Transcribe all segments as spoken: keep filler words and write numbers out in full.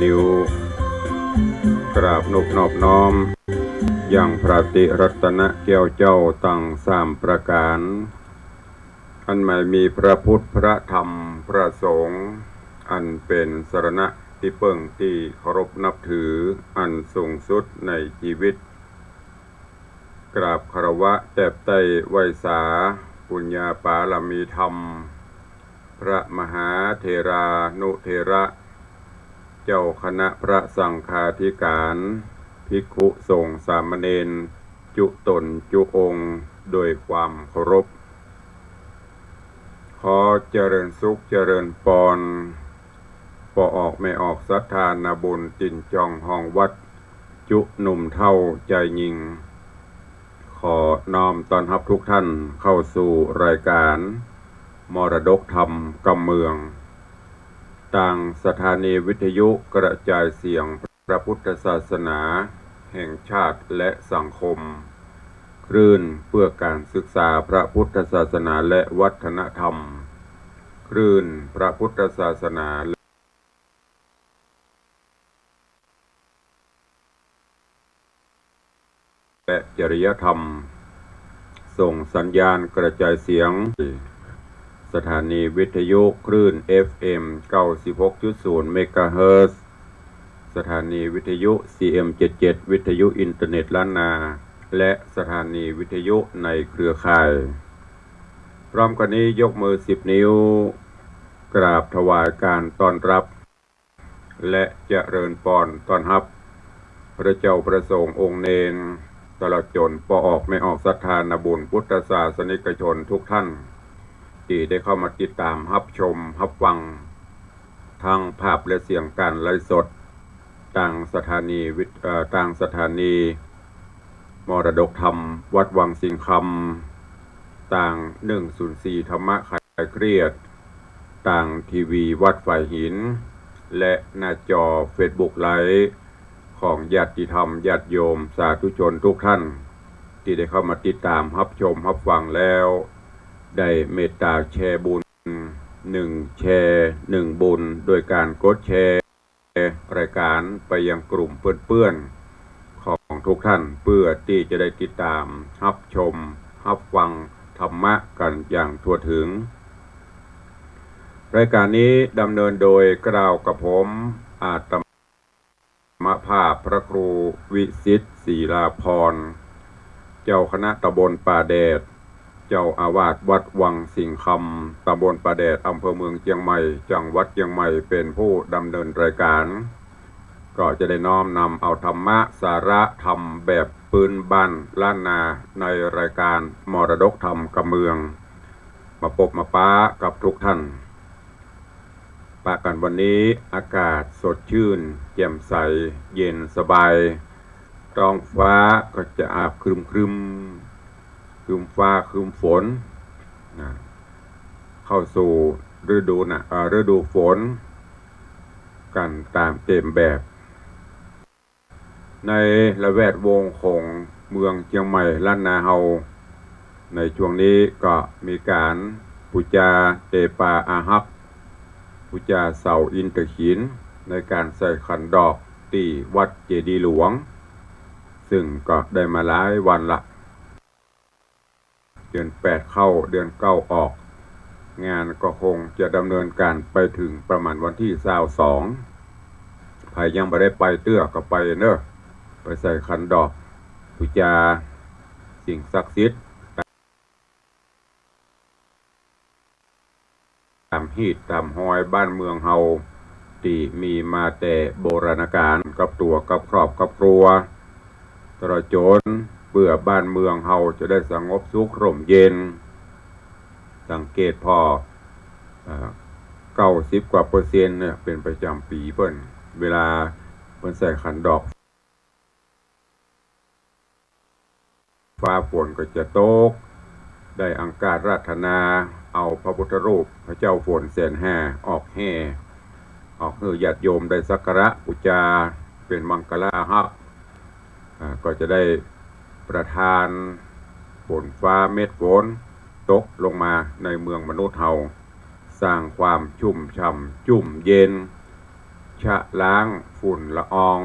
นิ้ว กราบนบนอบน้อม ยังพระติรัตนแก้วเจ้าตังสามประก๋าน อันหมายมีพระพุทธ พระธรรม พระสงฆ์ อันเป๋นสรณะตี้เปิ้งตี้เคารพนับถืออันสูงสุดในจีวิต กราบคารวะแตบไต้ไหว้สา ปุญญาปารมีธรรม พระมหาเถรานุเถระ เจ้าคณะพระสังฆาธิก๋าน ภิกขุสงฆ์สามเณร จุ๊ต๋นจุ๊องค์ โดยความเคารพ ขอเจริญสุขเจริญปอน ป้อออกแม่ออกศรัทธานาบุญ ตี๋นจองฮองวัด จุ๊หนุ่มเฒ่าจายญิง ขอน้อมต้อนฮับทุกท่านเข้าสู่รายก๋าน มรดกธรรมกำเมือง ตางสถานีวิทยุกระจายเสียงพระพุทธศาสนาแห่งชาติและสังคม คลื่นเพื่อการศึกษาพระพุทธศาสนาและวัฒนธรรม คลื่นพระพุทธศาสนา และจริยธรรม ส่งสัญญาณกระจายเสียง สถานีวิทยุคลื่น เอฟเอ็ม เก้าสิบหกจุดศูนย์ เมกะเฮิรตซ์ สถานีวิทยุ ซีเอ็ม เจ็ดเจ็ด วิทยุอินเทอร์เน็ตล้านนา และสถานีวิทยุในเครือข่าย พร้อมกั๋นนี้ยกมือสิบนิ้ว กราบถวายการต้อนรับ และเจริญปอนต้อนฮับ พระเจ้าพระสงฆ์องค์เณร ตลอดจ๋นป้อออกแม่ออกศรัทธานาบุญพุทธศาสนิกชนทุกท่าน ตี้ได้เข้ามาติดต๋ามฮับชมฮับฟัง ทั้งภาพและเสียงก๋านไลฟ์สด ตางสถานีวิท- เอ่อ ตางสถานีมรดกธรรมวัดวังสิงห์คำ ตาง หนึ่งศูนย์สี่ ธรรมะคลายเครียด ตางทีวีวัดฝายหิน และหน้าจอเฟซบุ๊กไลฟ์ ของญาติธรรมญาติโยมสาธุชนทุกท่าน ตี้ได้เข้ามาติดต๋ามฮับชมฮับฟังแล้ว ได้เมตต๋าแชร์บุญ หนึ่งแชร์ หนึ่งบุญ โดยก๋านกดแชร์รายก๋านไปยังกลุ่มเปื้อนๆ ของทุกท่าน เพื่อตี้จะได้ติดต๋ามฮับชมฮับฟังธรรมะกั๋นอย่างทั่วถึง รายก๋านนี้ดำเนินโดยเกล้ากับผม อาตมาภาพพระครูวิสิทธิ์ ศิลาภรณ์ เจ้าคณะตำบลป่าแดด เจ้าอาวาสวัดวังสิงห์คำ ตำบลป่าแดด อำเภอเมืองเจียงใหม่ จังหวัดเจียงใหม่ เป๋นผู้ดำเนินรายก๋าน ก็จะได้น้อมนำเอาธรรมะ สาระธรรมแบบปื๊นบ้านล้านนา ในรายก๋านมรดกธรรมกำเมือง มาปบมาป๊ากับทุกท่าน ปะกั๋นวันนี้อากาศสดชื่น แจ่มใส เย็นสบาย ท้องฟ้าก็จะอาบครึมๆ ครึ้มฟ้าครึ้มฝน นะ เข้าสู่ฤดูหนา- เอ่อ ฤดูฝนกั๋นต๋ามเตรียมแบบ ในละแวดวงของเมืองเจียงใหม่ล้านนาเฮา ในช่วงนี้ก็มีก๋านปู๋จาเตปาอาฮัก ปู๋จาเสาอินทขีฬ ในก๋านใส่ขันดอกตี้วัดเจดีย์หลวง ซึ่งก็ได้มาหลายวันละ เดือนแปดเข้า เดือนเก้าออก งานก็คงจะดำเนินก๋านไปเถิงประมาณวันตี้ซาวสอง ใผยังบ่ได้ไปเตื้อก็ไปเน้อ ไปใส่ขันดอก ปู๋จาสิ่งศักดิ์สิทธิ์ ต๋ามฮีตต๋ามฮอยบ้านเมืองเฮา ตี้มีมาแต่โบราณกาล กับตั๋วกับครอบกับครัว ตลอดจ๋นเปื้อบ้านเมืองเฮาจะได้สงบสุขร่มเย็น สังเกตผ่อ เอ่อ เก้าสิบกว่าเปอร์เซ็นต์เนี่ย เป๋นประจ๋ำปี๋เปิ้น เวลาเปิ้นใส่ขันดอก ฟ้าฝนก็จะตก ได้อังคาราธนา เอาพระพุทธรูปพระเจ้าฝนแสนห้าออกแห่ ออกหื้อญาติโยมได้สักการะปู๋จา เป๋นมังคลาฮัก อ่า ก็จะได้ประทานฝนฟ้าเม็ดฝนตกลงมาในเมืองมนุษย์เฮา สร้างความชุ่มฉ่ำจุ่มเย็น ชะล้างฝุ่นละออง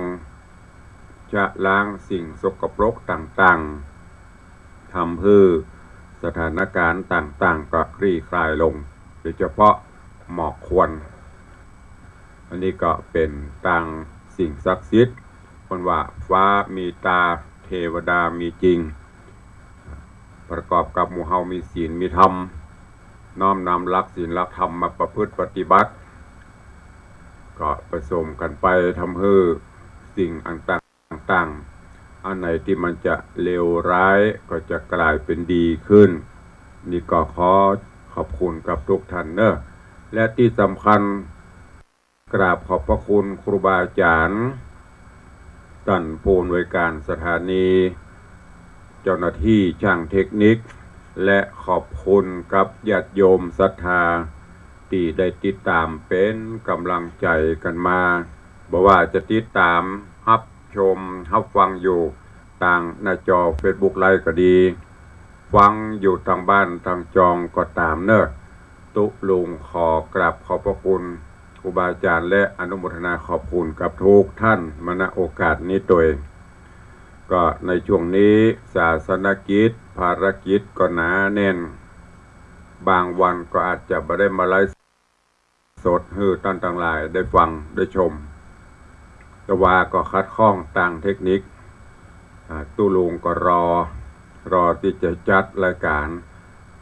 ชะล้างสิ่งสกปรกต่างๆ ทำหื้อสถานการณ์ต่างๆ ก็คลี่คลายลง โดยเฉพาะหมอกควัน อันนี้ก็เป๋นตางสิ่งศักดิ์สิทธิ์ เปิ้นว่าฟ้ามีตา เทวดามีจริง ประกอบกับหมู่เฮามีศีลมีธรรม น้อมนำหลักศีลหลักธรรมมาประพฤติปฏิบัติ ก็ผสมกั๋นไปทำหื้อสิ่งอันต่างๆ อันไหนตี้มันจะเลวร้ายก็จะก๋ายเป๋นดีขึ้น นี่ก็ขอขอบคุณกับทุกท่านเนาะ และตี้สำคัญ กราบขอบพระคุณครูบาอาจ๋ารย์ ต้านผู้อำนวยก๋านสถานี เจ้าหน้าตี้จ้างเทคนิค และขอบคุณกับญาติโยมศรัทธา ตี้ได้ติดต๋ามเป๋นก๋ำลังใจ๋กั๋นมา บ่ว่าจะติดต๋ามฮับชมฮับฟังอยู่ตางหน้าจอเฟซบุ๊กไลฟ์ก็ดี ฟังอยู่ตางบ้านตางจองก็ต๋ามเนาะ ตุ๊ลุงขอกราบขอบพระคุณครูบาอาจ๋ารย์ และอนุโมทนาขอบคุณกับทุกท่านมา ณ โอกาสนี้ตวย ก็ในช่วงนี้ศาสนกิจภารกิจก็หนาแน่น บางวันก็อาจจะบ่ได้มาไลฟ์สดหื้อต้านตังหลายได้ฟังได้ชม แต่ว่าก็ขัดข้องตางเทคนิค อ่า ตุ๊ลุงก็รอ รอตี้จะจัดรายก๋าน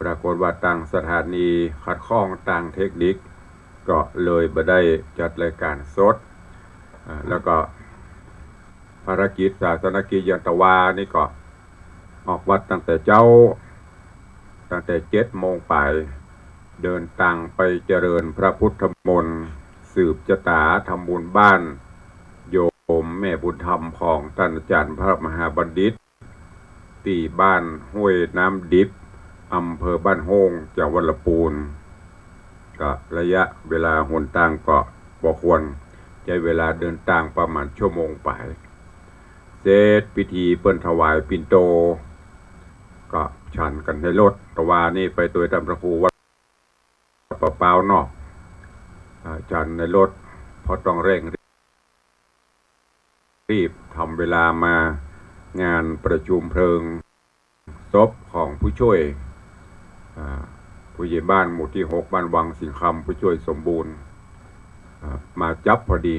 ปรากฏว่าตางสถานีขัดข้องตางเทคนิค ก็เลยบ่ได้จัดรายก๋านสด อ่า แล้วก็ภารกิจศาสนกิจอย่างตะวานี่ก็ ออกวัดตั้งแต่เจ๊า ตั้งแต่เจ็ดโมงป๋าย เดินตางไปเจริญพระพุทธมนต์ สืบจะต๋าทำบุญบ้านโยมแม่บุญธรรมของต้านอาจ๋ารย์พระมหาบัณฑิต ตี้บ้านห้วยน้ำดิบ อำเภอบ้านโฮ่ง จังหวัดละปูน ก็ระยะเวลาหนตางก็บ่ควร ใจ๊เวลาเดินตางประมาณชั่วโมงป๋าย เสร็จพิธีเปิ้นถวายปิ่นโต ก็ฉันกั๋นในรถ ตะวานี่ไปตวยต้านพระครูวัดป่าเปาเนาะ อ่า ฉันในรถ เพราะต้องเร่งรีบทำเวลามางานประชุมเพลิงศพของผู้ช่วย อ่า ผู้ใหญ่บ้านหมู่ตี้หก บ้านวังสิงห์คำ ผู้ช่วยสมบูรณ์ อ่า มาจั๊บพอดี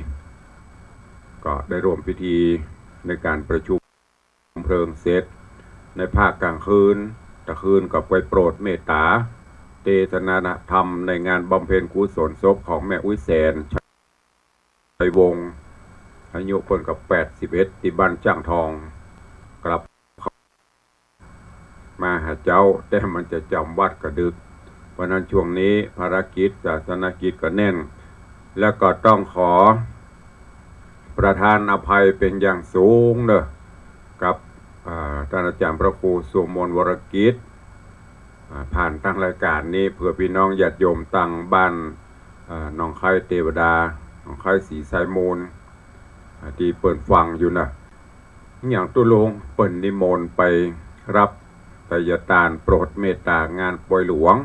ก็ได้ร่วมพิธีในก๋านประชุมเพลิงเสร็จ ในภาคกลางคืน ตะคืนก็ไปโปรดเมตต๋า เตสนาธรรมในงานบำเพ็ญกุศลศพของแม่อุ๊ยแสน ชัยวงศ์ อายุเปิ้นก็แปดสิบเอ็ด ตี้บ้านจ้างทอง กลับมาหาเจ๊า แต่มันจะจ๋ำวัดก็ดึก เพราะนั้นช่วงนี้ภารกิจศาสนกิจก็แน่น แล้วก็ต้องขอประทานอภัยเป๋นอย่างสูงเนาะ กับ อ่า ต้านอาจ๋ารย์พระครูสุมนต์ วรกิจ อ่า ผ่านตางรายก๋านนี้ เผื่อปี้น้องญาติโยมตางบ้าน อ่า หนองคายเตวดา หนองคายศรีไซมูล อ่า ตี้เปิ้นฟังอยู่นะ อย่างตุ๊ลุงเปิ้นนิมนต์ไปฮับไตยตานโปรดเมตต๋างานปอยหลวง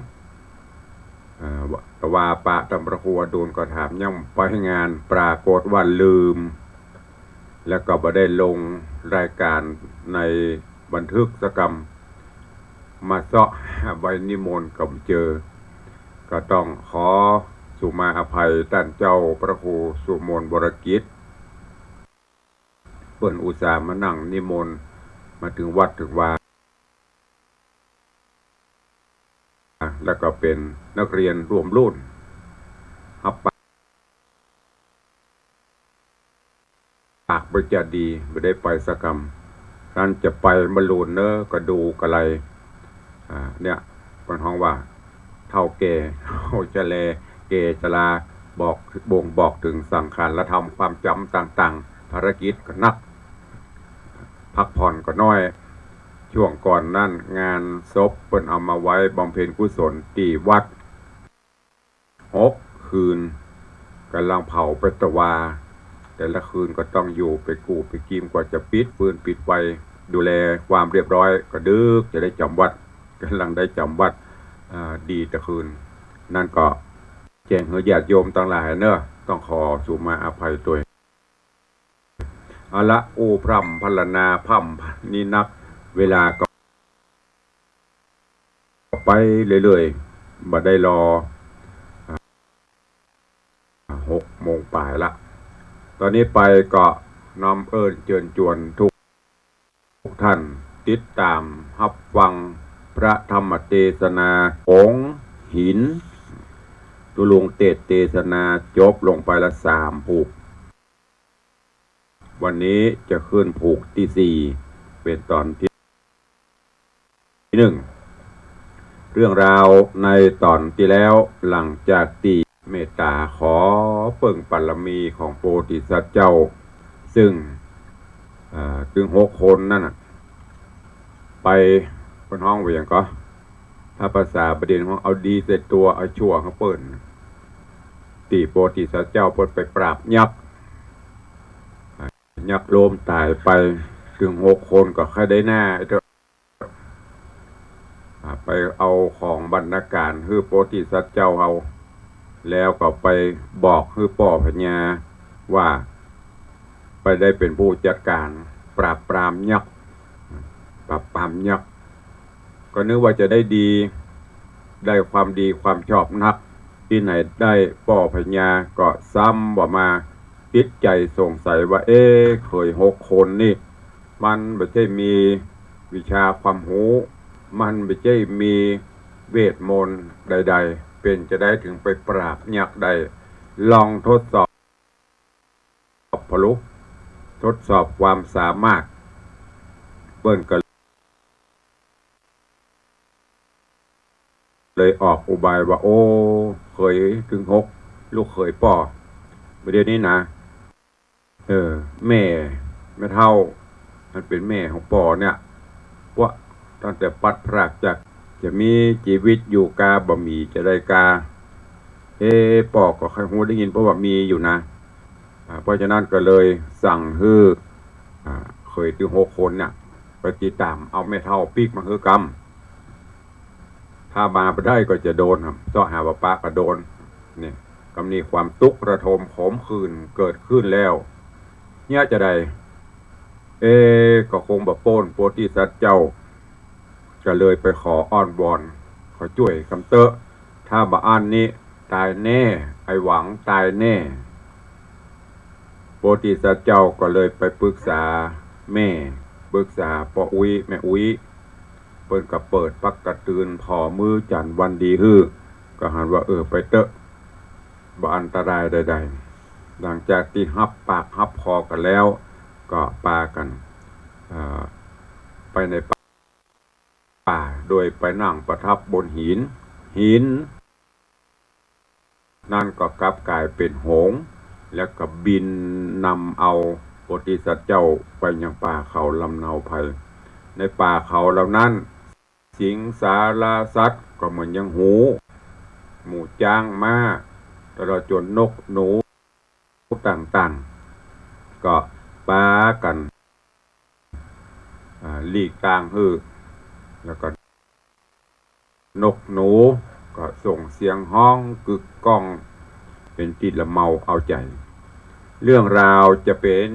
อ่า ตะวาปะต้านพระครูอดุลก็ถามยังไปงาน ปรากฏว่าลืม แล้วก็บ่ได้ลงรายก๋านในบันทึกสักกำ มาเซาะหาใบนิมนต์ก็บ่เจอ ก็ต้องขอสุมาอภัยต้านเจ้าพระครูสุมนต์ วรกิจ เปิ้นอุตส่าห์มานั่งนิมนต์ มาเถิงวัดเถิงวา แล้วก็เป๋นนักเรียนร่วมรุ่น ฮับปาก ปากบ่จะดี บ่ได้ไปสักกำ ครั้นจะไปบ่ลูนเน้อ ก็ดูกะไร อ่า เนี่ย เปิ้นฮ้องว่า เฒ่าแก่ เฒ่าชะแล แก่ชรา บอก บ่งบอกเถิงสังขารธรรม ความจ๋ำต่างๆ ภารกิจก็นัก พักผ่อนก็น้อย ช่วงก่อนนั้นงานศพเปิ้นเอามาไว้บำเพ็ญกุศลตี้วัด หกคืน ก๋ำลังเผาไปตะวา แต่ละคืนก็ต้องอยู่ไปกู้ไปกิม กว่าจะปิดฟืนปิดไฟ ดูแลความเรียบร้อย ก็ดึกจะได้จ๋ำวัด ก๋ำลังได้จ๋ำวัด อ่า ดีตะคืน นั้นก็แจ้งหื้อญาติโยมตังหลายเนาะ ต้องขอสุมาอภัยตวย เอาละ อู้พร่ำพรรณนาพร่ำนี้นัก เวลาก็ไปเรื่อยๆ บ่ได้รอ อ่า หกโมงป๋ายละ ตอนนี้ไปก็น้อมเอิ้นเจิญจวนทุก ทุกท่านติดต๋ามฮับฟังพระธรรมเตสนา หงส์หิน ตุ๊ลุงเตสน์เตสนาจบลงไปละสามผูก วันนี้จะขึ้นผูกตี้สี่ เป๋นต๋อนตี้ ตี้หนึ่ง เรื่องราวในต๋อนตี้แล้ว หลังจากตี้เมตต๋าขอเปิ้งปารมีของโพธิสัตว์เจ้า ซึ่ง เอ่อ ตึงหกคนนั้นน่ะ ไป เปิ้นฮ้องว่าหยังก่อ ถ้าภาษาบาลีฮ้องเอาดีใส่ตั๋ว เอาชั่วหื้อเปิ้น ตี้โพธิสัตว์เจ้าเปิ้นไปปราบยักษ์ ยักษ์ล้มต๋ายไป ตึงหกคนก็ใค่ได้หน้าไอ้เต๊อะ อ่า ไปเอาของบรรณาการหื้อโพธิสัตว์เจ้าเอา แล้วก็ไปบอกหื้อป้อพญาว่า ไปได้เป๋นผู้จัดก๋านปราบปรามยักษ์ ปราบปรามยักษ์ ก็นึกว่าจะได้ดี ได้ความดีความชอบนัก ตี้ไหนได้ป้อพญาก็ซ้ำว่ามาติดใจ๋สงสัยว่า เอ๊ะ เขยหกคนนี่ มันบ่ใจ้มีวิชาความฮู้ มันบ่ใจ้มีเวทมนตร์ใดๆ เป๋นจาใดถึงไปปราบยักษ์ได้ ลองทดสอบ พลุ ทดสอบความสามารถ เปิ้นก็เลยออกอุบายว่า โอ้ เขยตึงหก ลูกเขยป้อ บ่าเดี่ยวนี้นะ เออ แม่ แม่เฒ่า อันเป๋นแม่ของป้อเนี่ย ว่าตั้งแต่ปลัดพรากจาก จะมีจีวิตอยู่กา บ่มีจาใดกา เอ๊ะ ป้อก็ใค่ฮู้ได้ยิน เพราะว่ามีอยู่นะ อ่า เพราะฉะนั้นก็เลยสั่งหื้อ อ่า เขยตึงหกคนเนี่ย ไปติดต๋ามเอาแม่เฒ่าปิ๊กมาหื้อกำ ถ้ามาบ่ได้ก็จะโดนครับ เซาะหาบ่ปะก็โดน นี่ กำนี้ความตุ๊กข์ระทมขมขื่นเกิดขึ้นแล้ว เยียะจาใด เอ๊ะ ก็คงบ่ป๊นโพธิสัตว์เจ้า ก็เลยไปขออ้อนวอน ขอจ้วยกำเต๊อะ ถ้าบ่อั้นนี้ต๋ายแน่ ไอ้หวังต๋ายแน่ โพธิสัตว์เจ้าก็เลยไปปรึกษาแม่ ปรึกษาป้ออุ๊ย แม่อุ๊ย เปิ้นก็เปิดปั๊กกระตือนผ่อมื้อจั๋นวันดีหื้อ ก็หันว่า เออ ไปเต๊อะ บ่อันตรายใดๆ หลังจากตี้ฮับปากฮับคอกั๋นแล้ว ก็ปากั๋น เอ่อ ไปในป่า โดยไปนั่งประทับบนหิน หิน นั้นก็กลับก๋ายเป๋นหงส์ แล้วก็บินนำเอาโพธิสัตว์เจ้าไปยังป่าเขาลำเนาไพร ในป่าเขาเหล่านั้น สิงสารสัตว์ก็เหมือนอย่างฮู หมูจ๊างม้า ตลอดจ๋นนกหนูต่างๆ ก็ปากั๋น อ่า หลีกตางหื้อ แล้วก็นกหนูก็ส่งเสียงฮ้องกึกก้อง เป๋นตี้ละเมาเอาใจ๋ เรื่องราวจะเป๋น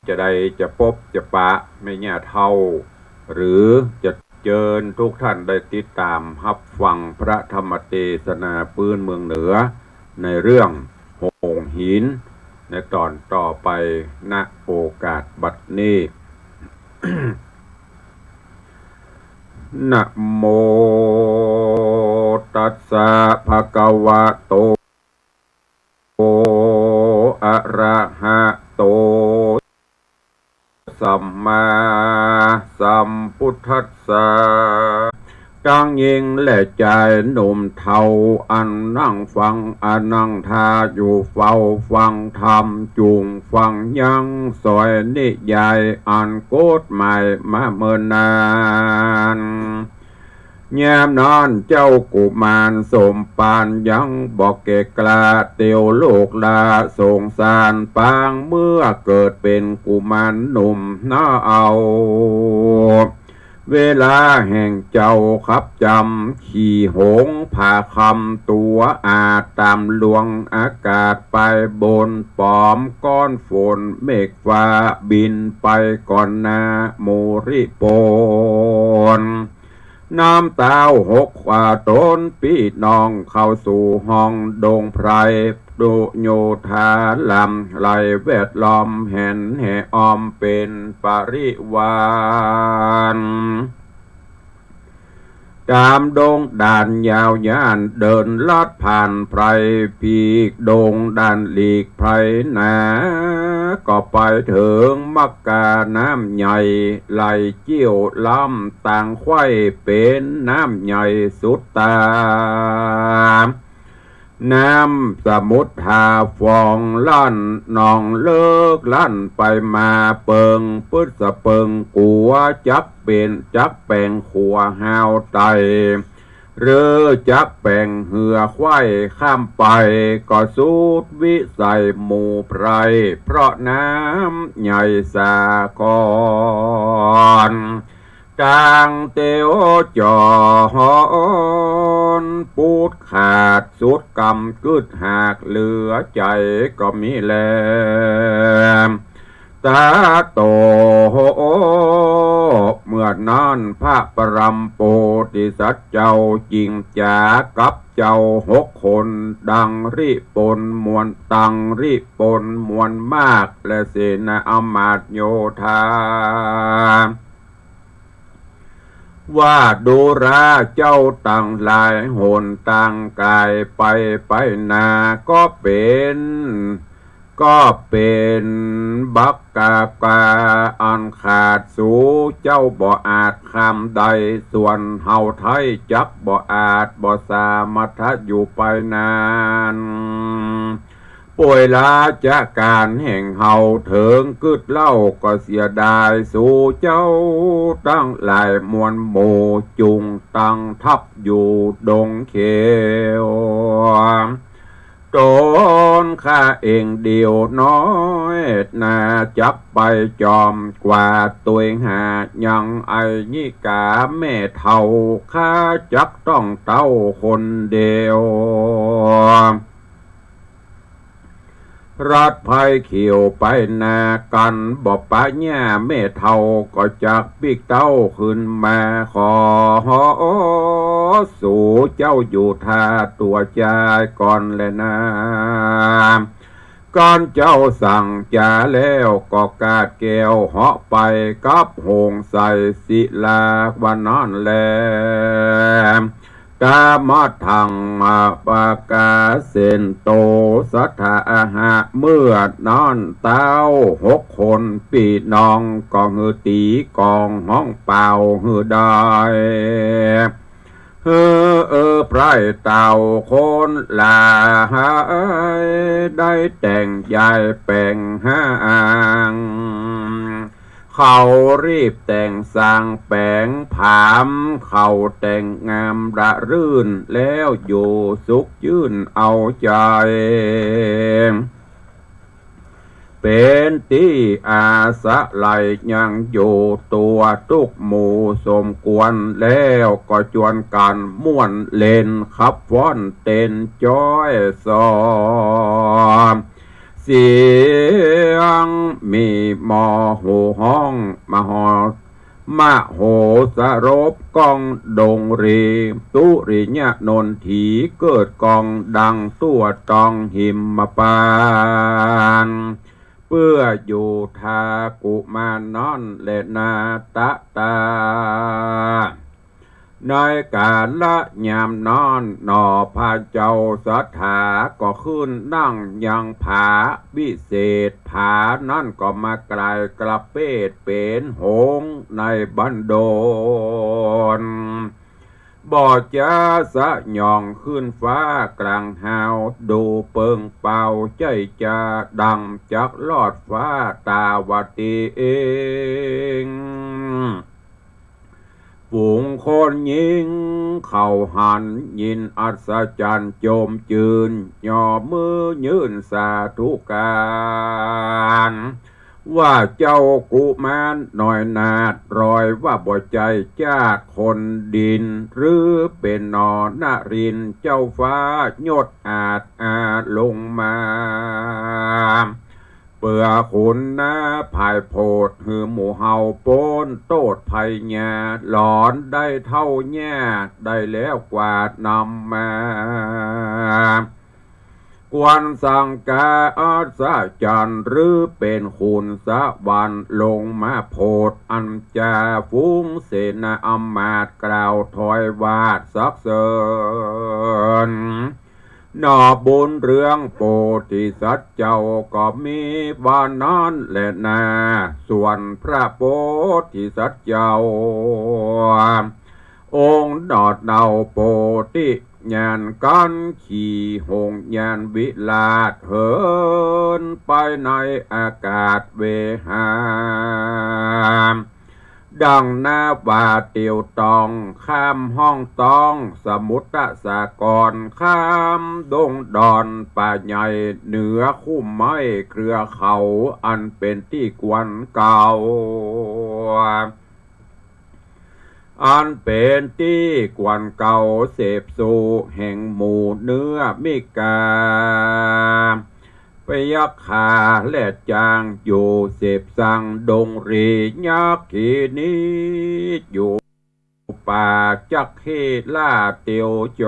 จาใด จะปบจะปะแม่เฒ่า หรือจะ เจิญทุกท่านได้ติดต๋ามฮับฟังพระธรรมเตสนาปื๊นเมืองเหนือ ในเรื่องหงส์หิน ในต๋อนต่อไป ณ โอกาสบัดนี้ นะโม ตัสสะ ภะคะวะโต อะระหะโต สัมมาสัมพุทธัสสะ ตังญิงและจายหนุ่มเฒ่า อันนั่งฟัง อันนั่งท่าอยู่เฝ้าฟังธรรม จุ่งฟังยังสอยนิยาย อันโกฏหมายมาเมินนาน ยามนั้นเจ้ากุมารสมปานยังบ่แก่กล้า เตียวลูกหล้าสงสารปาง เมื่อเกิดเป๋นกุมารหนุ่มหน้าเอา เวลาแห่งเจ้าขับจำ ขี่หงส์ผ่าคำตั๋วอาด ต๋ามลวงอากาศไปบน ปอมก้อนฝนเมฆฟ้าบินไปก่อนหน้า หมู่ริปน นำต้าวหกกว่าต๋นปี้น้อง เข้าสู่ห้องดงไพร ตุโยธาราม ไหลแวดล้อมแหนแห่อ้อมเป๋นปริวาร ต๋ามดงด่านยาวย่าน เดินลัดผ่านไพร ปีกดงด่านหลีกไพรนา ก็ไปเถิงมักกาน้ำใหญ่ ไหลเจี้ยวล้ำตางไขว้ เป๋นน้ำใหญ่สุดต๋า น้ำสมุทรทาฟองลั่น หนองเลิกลั่นไปมา เปิงปึ๊ดสะเปิงกั๋ว จักเป๋นจักแป๋งขัวฮาวไต หรือจักแป๋งเฮือไขว้ข้ามไป ก็สุดวิสัยหมู่ไพร เพราะน้ำใหญ่สาคร ตางเตียวจ๋อน ปูดขาดสุดกำ กึ๊ดหากเหลือใจ๋ก็มีแล ตาโต เมื่อนั้นพระปรมโพธิสัตว์เจ้า จึงจ๋ากับเจ้าหกคน ดังริปนมวล ตังริปนมวลมาก และเสนาอำมาตย์โยธา ว่าดูราเจ้าตังหลาย หนตางก๋ายไปไปนา ก็เป๋น ก็เป๋นบักกา กาอันขาด สูเจ้าบ่อาจข้ามได้ ส่วนเฮาไท้จักบ่อาจ บ่สามารถอยู่ไปนาน ป่วยลาจากก๋านแห่งเฮา เถิงกึ๊ดเล่าก็เสียดาย สูเจ้าตังหลายมวลหมู่ จุ่งตังทัพอยู่ดงเขียว ต๋นข้าเองเดียวน้อยนา จักไปจอมกว่าตวยหา ยังไอญิกาแม่เฒ่า ข้าจักต้องเต้าคนเดียว รัดไพเขียวไปนา กันบ่ปะหญ้า แม่เฒ่าก็จักปิ๊กเต้าขึ้นมา ขอสูเจ้าอยู่ท่าตั๋วจายก่อนแลนา กันเจ้าสั่งจ๋าแล้ว ก็กาดแก้วเหาะไปกับหงส์ไสยศิลา ว่านั้นแล ตามาทังมาปะกาเสนโต สัทธาอาหะ เมื่อนั้นเต้าหกคนปี้น้อง ก็หื้อตี๋กองฮ้องเป่าหื้อได้ หื้อเออไพร่เต้าคนหลาย ได้แต่งย้ายแป๋งห้าง เขารีบแต่งสร้างแป๋งผาม เขาแต่งงามระรื่น แล้วอยู่สุขยื่นเอาใจ๋ เป๋นตี้อาศัยยังอยู่ตั๋วตุ๊กหมู่สมควร แล้วก็จวนกั๋นม่วนเล่นขับฟ้อนเต้นจ๊อยซ้อม เสียงมีมอโหฮ้อง มหอ มโหสรพก้องดงรี สุริยะนนทีเกิดก้องดังตั้วตองหิมพานต์ เปื้ออยู่ท่ากุมารนั้นแลนา ตะตา ในกาละยามนั้นหนอ พระเจ้าสัทธาก็ขึ้นนั่งยังผาวิเศษ ผานั้นก็มาก๋ายกระเปดเป๋นหงส์ในบันดล บ่จาสยองขึ้นฟ้าก๋างฮาว ดูเปิงเป่าใจ้จาดังจักลอดฟ้าตาวติง ฝูงคนยิงเขาหันยินอัศจรรย์จมจืน ย่อมือยื่นสาธุก๋าน ว่าเจ้ากุมารน้อยนาฏ รอยว่าบ่ใจ้จากคนดิน หรือเป๋นหนอนรินทร์ เจ้าฟ้ายศอาจอาลงมา เปื้อขุนนาผายโผด หื้อหมู่เฮาป๊นโต้ษภัยยา หลอนได้เฒ่าแย่ ได้แล้วกว่านำมา ควรสังกาอัศจรรย์ หรือเป๋นขุนสวรรค์ลงมาโผด อันจาฝูงเสนาอำมาตย์กล่าวถวายวาดสรรเสริญ หนอบุญเรื่องโพธิสัตว์เจ้าก็มีว่านั้นแลนา ส่วนพระโพธิสัตว์เจ้า องค์หนอเนาโพธิญาณกั๋น ขี่หงส์ยานวิราชเหินไปในอากาศเวหา ดั่งนาวาเตียวต้อง ข้ามห้องต้องสมุทรสาคร ข้ามดงดอนป่าใหญ่ เหนือคุ้มไม้เครือเขา อันเป๋นตี้กวนเกล้า อันเป๋นตี้กวนเกล้าเสพสู่แห่งหมู่เนื้อมิกา พยัคฆาและจางอยู่เสพสังดงรี ยักขีนี้อยู่ป่าจักขีราเตียวจ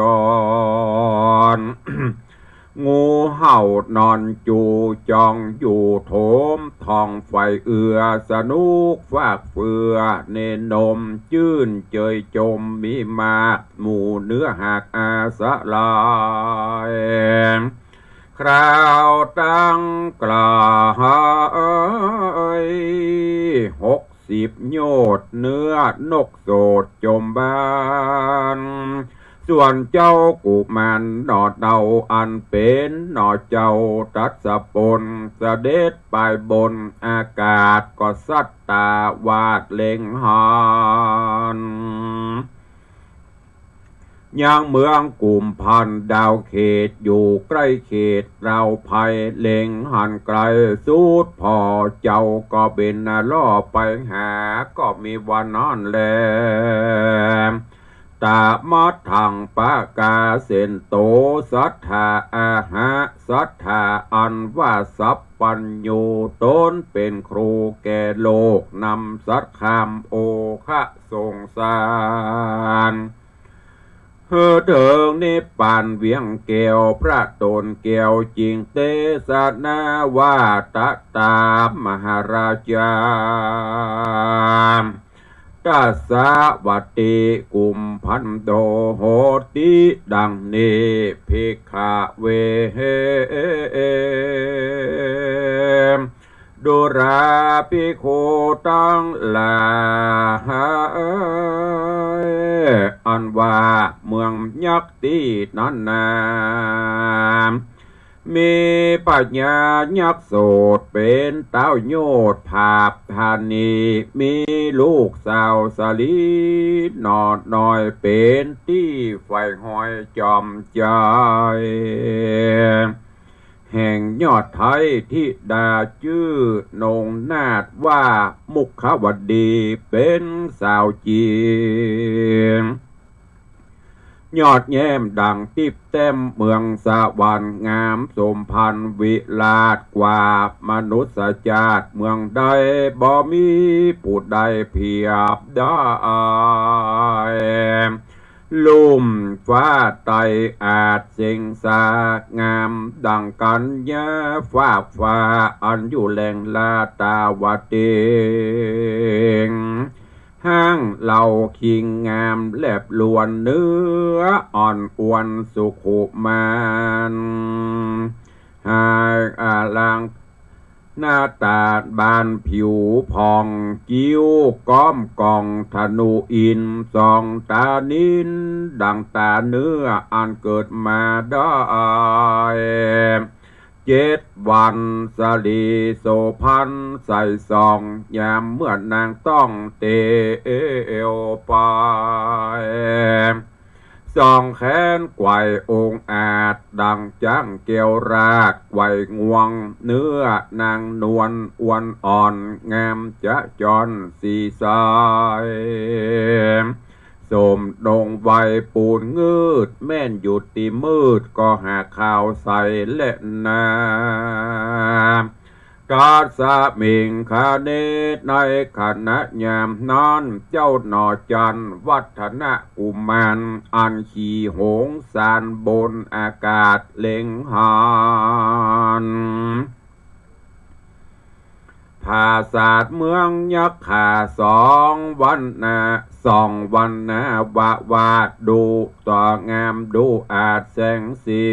ร งูเห่านอนจูจองอยู่โถม ท้องไฟเอือสนุกฟากเฟือ เนนมจื้นเจยจมมีมาก หมู่เนื้อหากอาสลาย คราวตั้งไกล หกสิบโยชน์ เนื้อนกโสดจมบาน ส่วนเจ้ากุมารหนอเนาอันเป๋นหนอเจ้าทัศพล เสด็จไปบนอากาศ ก็สัตตาวาสเล็งหัน ยังเมืองกุมภัณฑ์ดาวเขต อยู่ใก้เขตราวภัย เล็งหันไกลสุดผ่อ เจ้าก็บินล่อไปหา ก็มีว่านั้นแล ตะมัทธังปะกาเสนโต สัตถาอาหะ สัตถาอันว่าสัพพัญญู ต๋นเป๋นครูแก่โลก นำสัตย์คำโอคะสงสาร หื้อเถิงนิพพานเวียงแก้ว พระต๋นแก้วจึงเตสนาว่า ตะตามหาราชา ทัศวัตติกุมภัณโฑ โหติ ดังนี้ ภิกขเว ดูราภิกขุตังหลาย อันว่าเมืองยักษ์ตี้นั้นนา มีพญายักษ์โสดเป๋นต้าวโยชน์ผาบธานี มีลูกสาวสาลีหนอน้อย เป๋นตี้ใฝ่หอยจอมใจ๋ แห่งยอดไท้ธิดาจื้อนงนาถว่ามุขวดี เป๋นสาวจีน ยอดแย้มดั่งติ๊บแต้มเมืองสวรรค์ งามสมพันธ์วิราชกว่ามนุษย์จาติเมืองใด บ่มีผู้ใดเปรียบได้ ลุ่มฟ้าไตรอาจเสงสา งามดั่งกัญญาฟากฟ้า อันอยู่แหล่งลาตาวติง ห้างเหล่าคิงงามแลบลวนเนื้ออ่อนอวลสุขุมาน หากอลัง หน้าตาบานผิวผ่อง คิ้วก้อมกองธนูอินทร์ สองตานิลดั่งตาเนื้ออันเกิดมาได้ เจ็ดวันสะหลีโสภณใสส่อง ยามเมื่อนางต้องเตียวไป เส จ้องแขนไขว่องอาจ ดั่งจ๊างแก้วราชไขว่งวง เนื้อนางนวลอวนอ่อน งามจะจรสีใส สมดงไวปูนงืด แม่นอยู่ตี้มืดก็หาขาวใสแลนา ตัสมิงคเน ในขณะยามนั้น เจ้าหน่อจันทร์วัฒนกุมาร อันขี่หงส์สานบนอากาศเล็งหัน ผาสาทเมืองยักขาสองวรรณา สองวรรณาวะวาดดูต่องามดูอาจแสงสี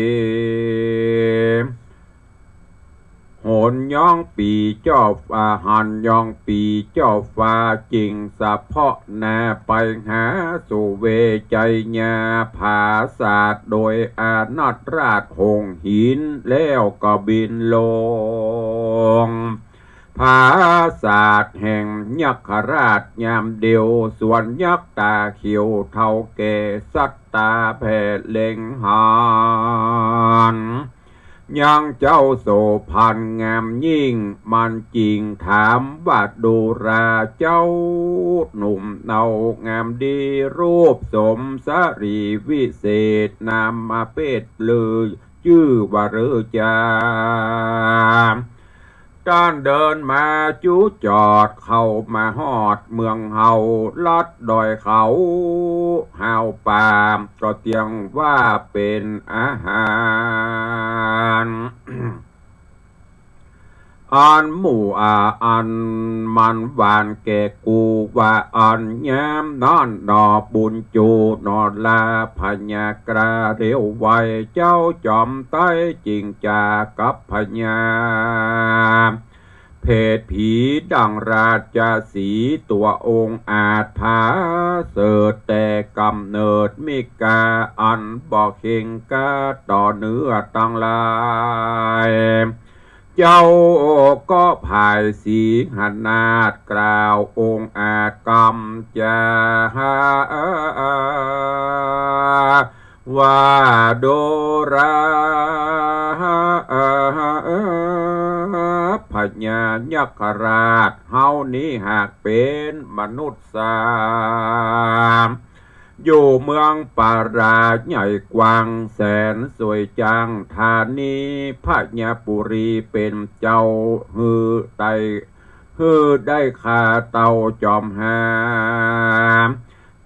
หนย้องปีเจ้าฟ้า หันย้องปีเจ้าฟ้า จิ่งสะเพาะหน้าไปหาสุเวชัยยา ผาสาทโดยอานัตราชหงส์หิน แล้วก็บินลง ผาสาทแห่งยักขราชยามเดียว ส่วนยักษ์ต๋าเขียวเฒ่าแก่สัตตาแผ่เล็งหัน ยังเจ้าโสภณงามยิ่ง มันจิ่งถามว่า ดูราเจ้าหนุ่มเนา งามดีรูปสมสรีวิเศษ นามเภทลือจื้อว่าฤๅจา ต้านเดินมาจู๊จอด เข้ามาฮอดเมืองเฮา ลัดดอยเขา ฮาวป่า ก็เตียงว่าเป๋นอาหาร อันหมู่อา อันมันหวานแก่กูว่า อันยามนั้นหนอบุญจูหนอลา พญากล้าเร็วไว เจ้าจอมไตรจิ่งจากับพญา เภทผีดั่งราชสีห์ ตั๋วองอาจผาเสริฐแต่ก๋ำเนิด มิกาอันบ่เข็งกล้าต่อเนื้อตังหลาย เจ้าก็ผายสีหนาฏกล่าวองอาจกำจา ว่า ดูรา พญายักขราช เฮานี้หากเป๋นมนุษย์สา อยู่เมืองปาราใหญ่กว้างแสนสวยจัง ธานีพญาปุรีเป๋นเจ้า หื้อได้ หื้อได้ข้าเต้าจอมหา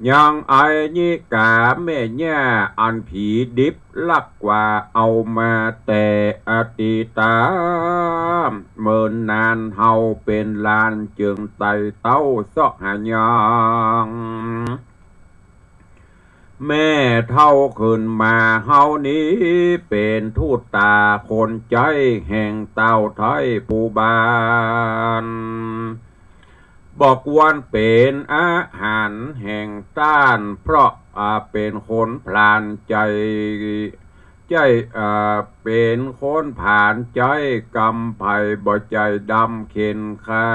ยังไอยิกาแม่ย่า อันผีดิบลักกว่าเอามาแต่อดีตา เมินนานเฮาเป๋นหลานจึงไต่เต้าเซาะหายัง แม่เฒ่าขึ้นมา เฮานี้เป๋นทูตต๋าคนใจ๊แห่งเต้าไทยผู้บ้าน บ่ควรเป๋นอาหารแห่งต้าน เพราะ อ่า เป๋นคนผลาญใจ๋ ใจ๋ อ่า เป๋นคนผลาญใจ๋ กำไผบ่ใจ๋ดำเข็ญฆ่า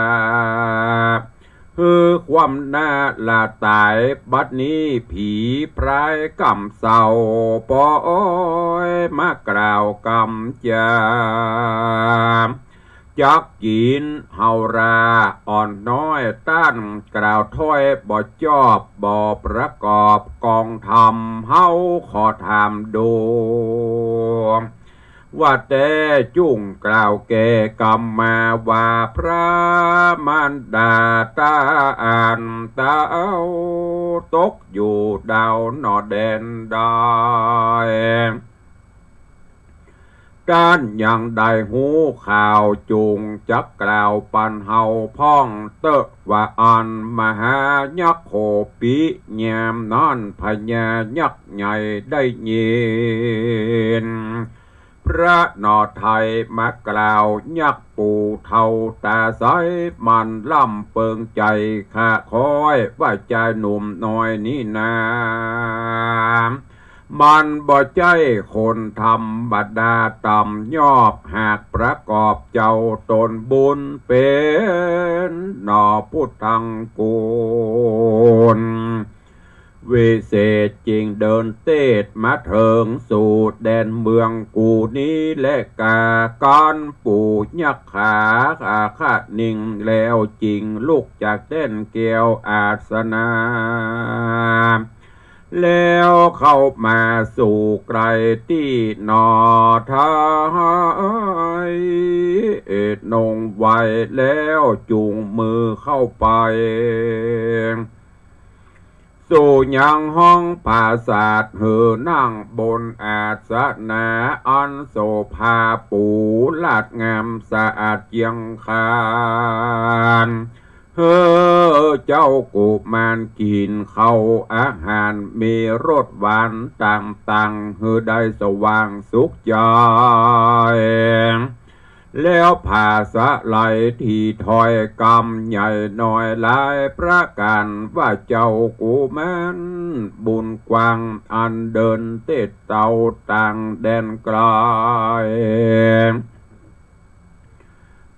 หื้อความหน้าละต๋าย บัดนี้ผีพรายกำเศร้า ปอยมากล่าวกำจา จักกิ๋นเฮาราอ่อนน้อย ต้านกล่าวถ้อยบ่จอบ บ่ประกอบกองธรรม เฮาขอถามดู ว่าแต่จุ่งกล่าวแก่กำมาว่า พระมารดาต้านเต้าตกอยู่ดาวหนอแดนใด ต้านยังได้ฮู้ข่าว จุ่งจักกล่าวปันเฮาพ่องเต๊อะ ว่าอันมหายักษ์โขปิ ยามนั้นพญายักษ์ใหญ่ได้ยิน พระนอไทยมากล่าว ยักษ์ปู่เฒ่าต๋าใส มันร่ำเปิงใจ๋ ข้าคอยว่าจายหนุ่มน้อยนี้นา มันบ่ใจ้คนธรรมดาต่ำยอบ หากประกอบเจ้าต๋นบุญเป๋นหนอพุทธังกูล วิเศษจึงเดินเตศมาเถิงสู่แดนเมืองกูนี้แล ก๋านปูยักขาอาคะนิงแล้วจึงลุกจากแต้นแก้วอาสนะ แล้วเข้ามาสู่ใก้ตี้หนอไท้ เอดนงไวแล้วจุงมือเข้าไป สู่ยังห้องปราสาทหื้อนั่งบนอาสนะอันโสภาปูราดงามสะอาดเยียงคาน หื้อเจ้ากุมารกิ๋นข้าวอาหารมีรสหวานต่างๆ หื้อได้สว่างสุขใจ๋ แล้วผาสะไหลตี้ถ้อยกำใหญ่น้อยหลายประก๋านว่าเจ้ากุมารบุญกว้างอันเดินเตศเต้าต่างแดนไก๋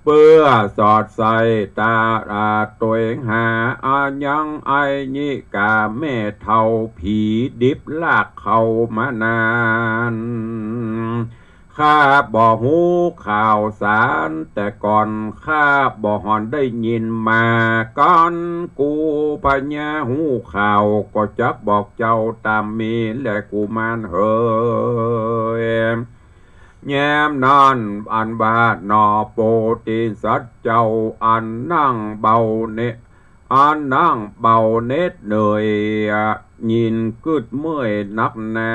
เปื้อสอดใส่ตาตวยหาอายังไอยิกาแม่เฒ่าผีดิบลากเข้ามานาน ข้าบ่ฮู้ข่าวสารแต่ก่อน ข้าบ่หอนได้ยินมาก่อน กูพญาฮู้ข่าวก็จักบอกเจ้าต๋ามมีแลกุมารเหย ยามนั้นอันว่าหนอโพธิสัตว์เจ้าอันนั่งเบาเน อันนั่งเบาเหน็ดเหนื่อย ยินกึ๊ดเมื่อยนักหนา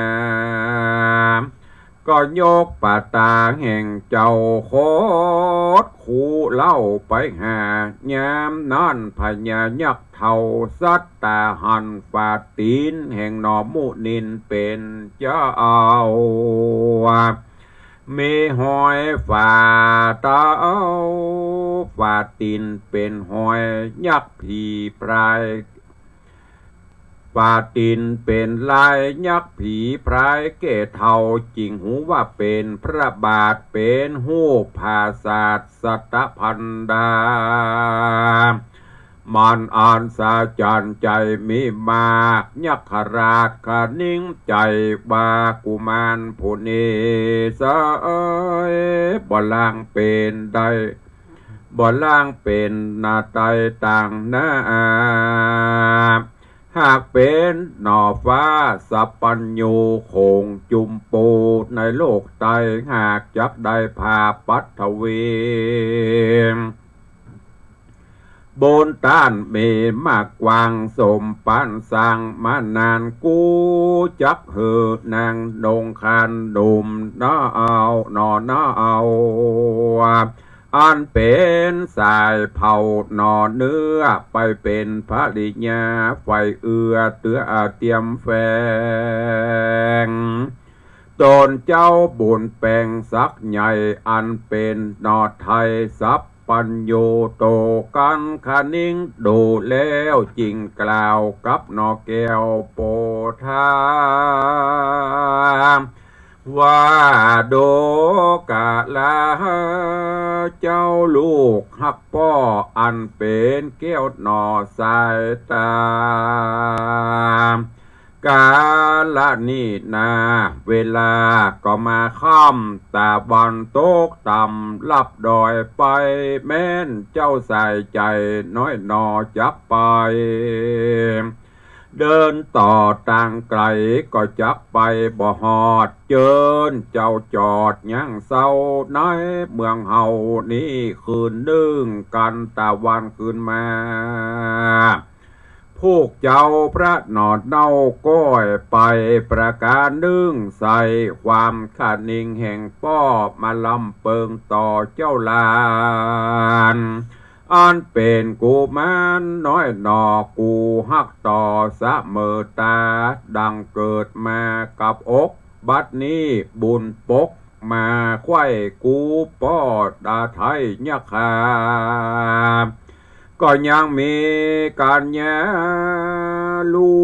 ก็ยกปะตาแห่งเจ้าโคตรคูเล่าไปหา ยามนั้นพญายักษ์เฒ่าสัตตาหันฝ่าตี๋นแห่งหนอมุนินเป๋นเจ้า มีฮอยฝ่าเต๊า ฝ่าตี๋นเป๋นฮอยยักษ์ผีพราย ฝ่าตี๋นเป๋นลายยักษ์ผีพรายแก่เฒ่า จึงฮู้ว่าเป๋นพระบาท เป๋นฮูปผาสาทสัตตพันดา มันอันสะจันใจ๋มีมาก ยักขราชคะนิงใจ๋ว่ากุมารผู้นี้เสย บ่ล่างเป๋นได้ บ่ล่างเป๋นหน้าใต้ต่างหน้า หากเป๋นหน่อฟ้าสัพพัญญูโขงจุมปูในโลกใต้ หากจักได้ผาปัทวี บุญต้านมีมากกว้างสมปานสร้างมานาน กูจักหื้อนางนงครรภ์หนุ่มหนอเอา หนอหนอเอา อันเป๋นสายเผ่าหนอเนื้อ ไปเป๋นภริยาใฝ่เอื้อเตื้อเตียมแฝง ต๋นเจ้าบุญแป๋งศักดิ์ใหญ่ อันเป๋นหนอไทยสัพพัญญู โตกั๋นคะนิงดูแล้ว จึงกล่าวกับหนอแก้วโพธา ว่าดูกราเจ้าลูกฮักป้อ อันเป๋นแก้วหนอสายต๋า ก๋าละนี้นา เวลาก็มาค่ำ ตะวันตกต่ำลับดอยไป แม้นเจ้าสายใจ๋น้อยหนอจักไป เดินต่อตางไก๋ก็จักไปบ่ฮอด เจิญเจ้าจอดยังเซาในเมืองเฮานี้คืนนึ่งกั๋น ตะวันคืนมา พวกเจ้าพระหนอเน่าก้อยไปประก๋านนึ่ง ใส่ความคะนิงแห่งป้อมาลำเปิงต่อเจ้าหลาน อันเป๋นกุมารน้อยหนอ กูฮักต่อเสมอต๋า ดังเกิดมากับอก บัดนี้บุญปกมาไขว้กูป้อดาไทยยักขา ก็ยังมีกัญญาลู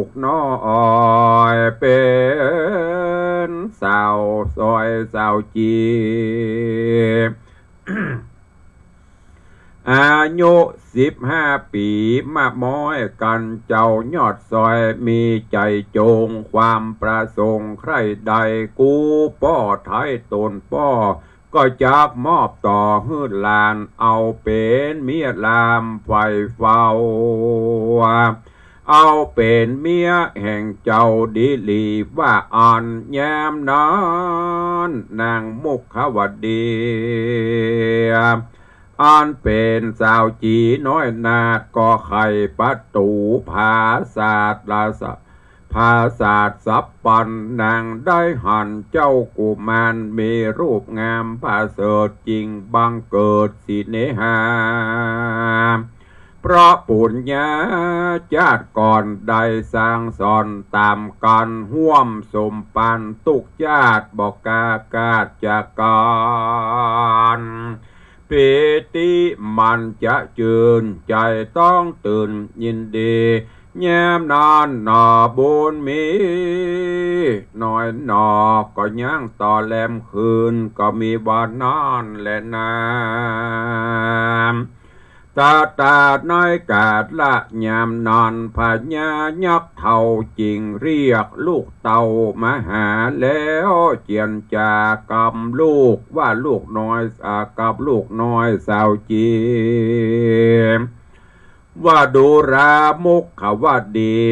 กน้อย เป๋นสาวซอยสาวจี อายุ สิบห้าปี๋ มาม้อยกั๋นเจ้ายอดซอย มีใจ๋จงความประสงค์ใคร่ใด กูป้อไท้ตนป้อ ก็จักมอบต่อหื้อหลาน เอาเป๋นเมียลามใฝ่เฝ้า เอาเป๋นเมียแห่งเจ้าดีหลีว่าอั้น ยามนั้นนางมุขวดี อันเป๋นสาวจี๋น้อยนาฏ ก็ไขประตู๋ผาสาทราช ผาสาทสัพพัน นางได้หันเจ้ากุมารมีรูปงามประเสริฐ จึงบังเกิดสิเนหา เพราะปุญญาจาติก่อนได้สั่งสอนต๋ามกั๋น ฮ่วมสมปันตุ๊กจาติบ่กล้าขาดจากกั๋น ปีติมันจะจื้นใจ๋ต้องตื่นยินดี ยามนั้นหนอบุญมีน้อยหนอ ก็ยังต่อแลมคืน ก็มีบ่านั้นแลนา ตาตาในกาละยามนั้น พญายักษ์เฒ่าจึงเรียกลูกเต้ามาหา แล้วเจียรจากำลูกว่าลูกน้อย อ่า กับลูกน้อยสาวจี๋ ว่าดูรามุขวดี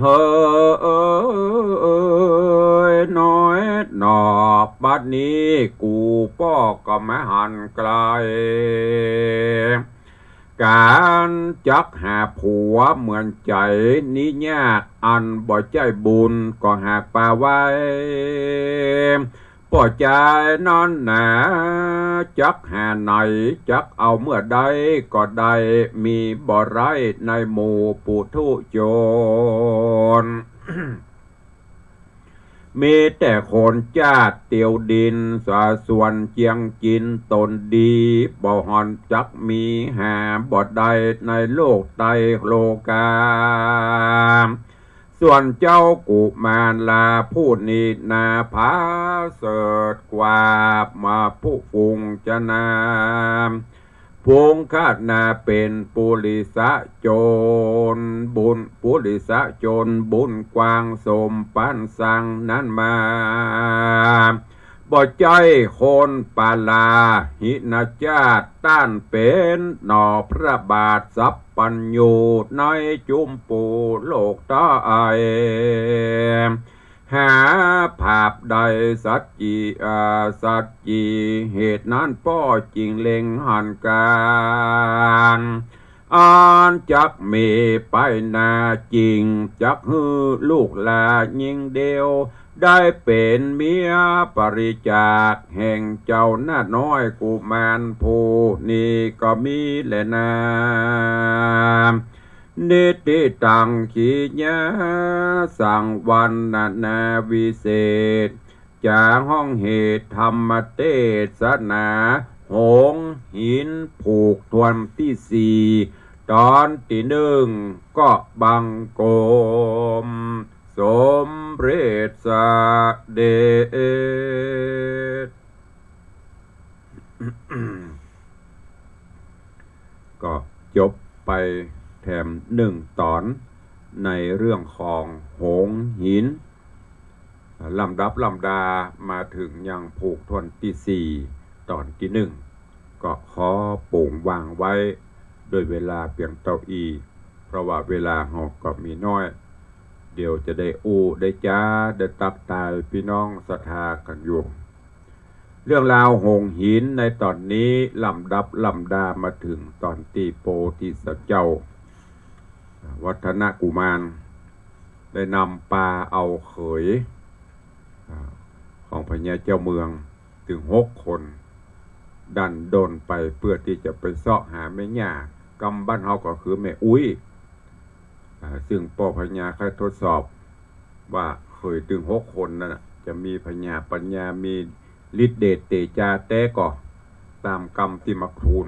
เฮย น้อยหนอ บัดนี้กูป้อก็มาหันไกล ก๋านจักหาผัวเหมือนใจ๋นี้ยาก อันบ่ใจ้บุญก็หากปาไว้ ป้อจายนั้นหนา จักหาไหน จักเอาเมื่อใดก็ได้ มีบ่ไร้ในหมู่ปุถุชน มีแต่คนจาติเตียวดิน สาส่วนเจียงกิ๋นต๋นดี บ่ห่อนจักมีหาบ่ได้ในโลกไตรโลกา ส่วนเจ้ากุมารลาผู้นี้นาผาเสริฐกว่ามาผู้ฝูงจะนา ฝูงข้านาเป๋นปุริสะจนบุญ ปุริสะจนบุญกว้างสมปันสั่งนั้นมา บ่ใจ้คนปาลาหินจาติ ต้านเป๋นหน่อพระบาทสัพพัญญูในจุมปูโลกไตร หาผาบได้สัจจี อ่า สัจจี เหตุนั้นป้อจึงเล็งหันก๋าน อันจักมีไปหน้าจริง จักหื้อลูกหลานญิงเดียว ได้เป๋นเมียปริจาคแห่งเจ้าหน้าน้อยกุมารผู้นี้ก็มีแลนา นิทธิตัง ขีญาสัง วรรณนาวิเศษ จ๋าห้องเหตุธรรมเตสนา หงส์หินผูกถ้วนตี้สี่ ต๋อนตี้นึ่ง ก็บังคมสมเร็จเสด็จ ก็จบไปแถมนึ่งต๋อนในเรื่องของหงส์หิน ลำดับลำดามาเถิงยังผูกถ้วนตี้สี่ ต๋อนตี้นึ่ง ก็ขอโป่งวางไว้ด้วยเวลาเปียงเต้าอี้ เพราะว่าเวลาเฮาก็มีน้อย เดี๋ยวจะได้อู้ได้จ๋าได้ตักตายปี้น้องศรัทธากั๋นอยู่ เรื่องราวหงส์หินในต๋อนนี้ลำดับลำดามาเถิงต๋อนตี้โพธิสัตว์เจ้าวัฒนกุมารได้นำปาเอาเขย อ่า ของพญาเจ้าเมืองเถิงหกคน ดันด้นไปเปื้อตี้จะไปเซาะหาแม่ย่า กำบ้านเฮาก็คือแม่อุ๊ย อ่า ซึ่งป้อพญาใค่ทดสอบว่าเขยเถิงหกคนนั้นน่ะ จะมีผญาปัญญา มีฤทธิ์เดชเตจาแต๊ก่อ ต๋ามกำตี้มาทูล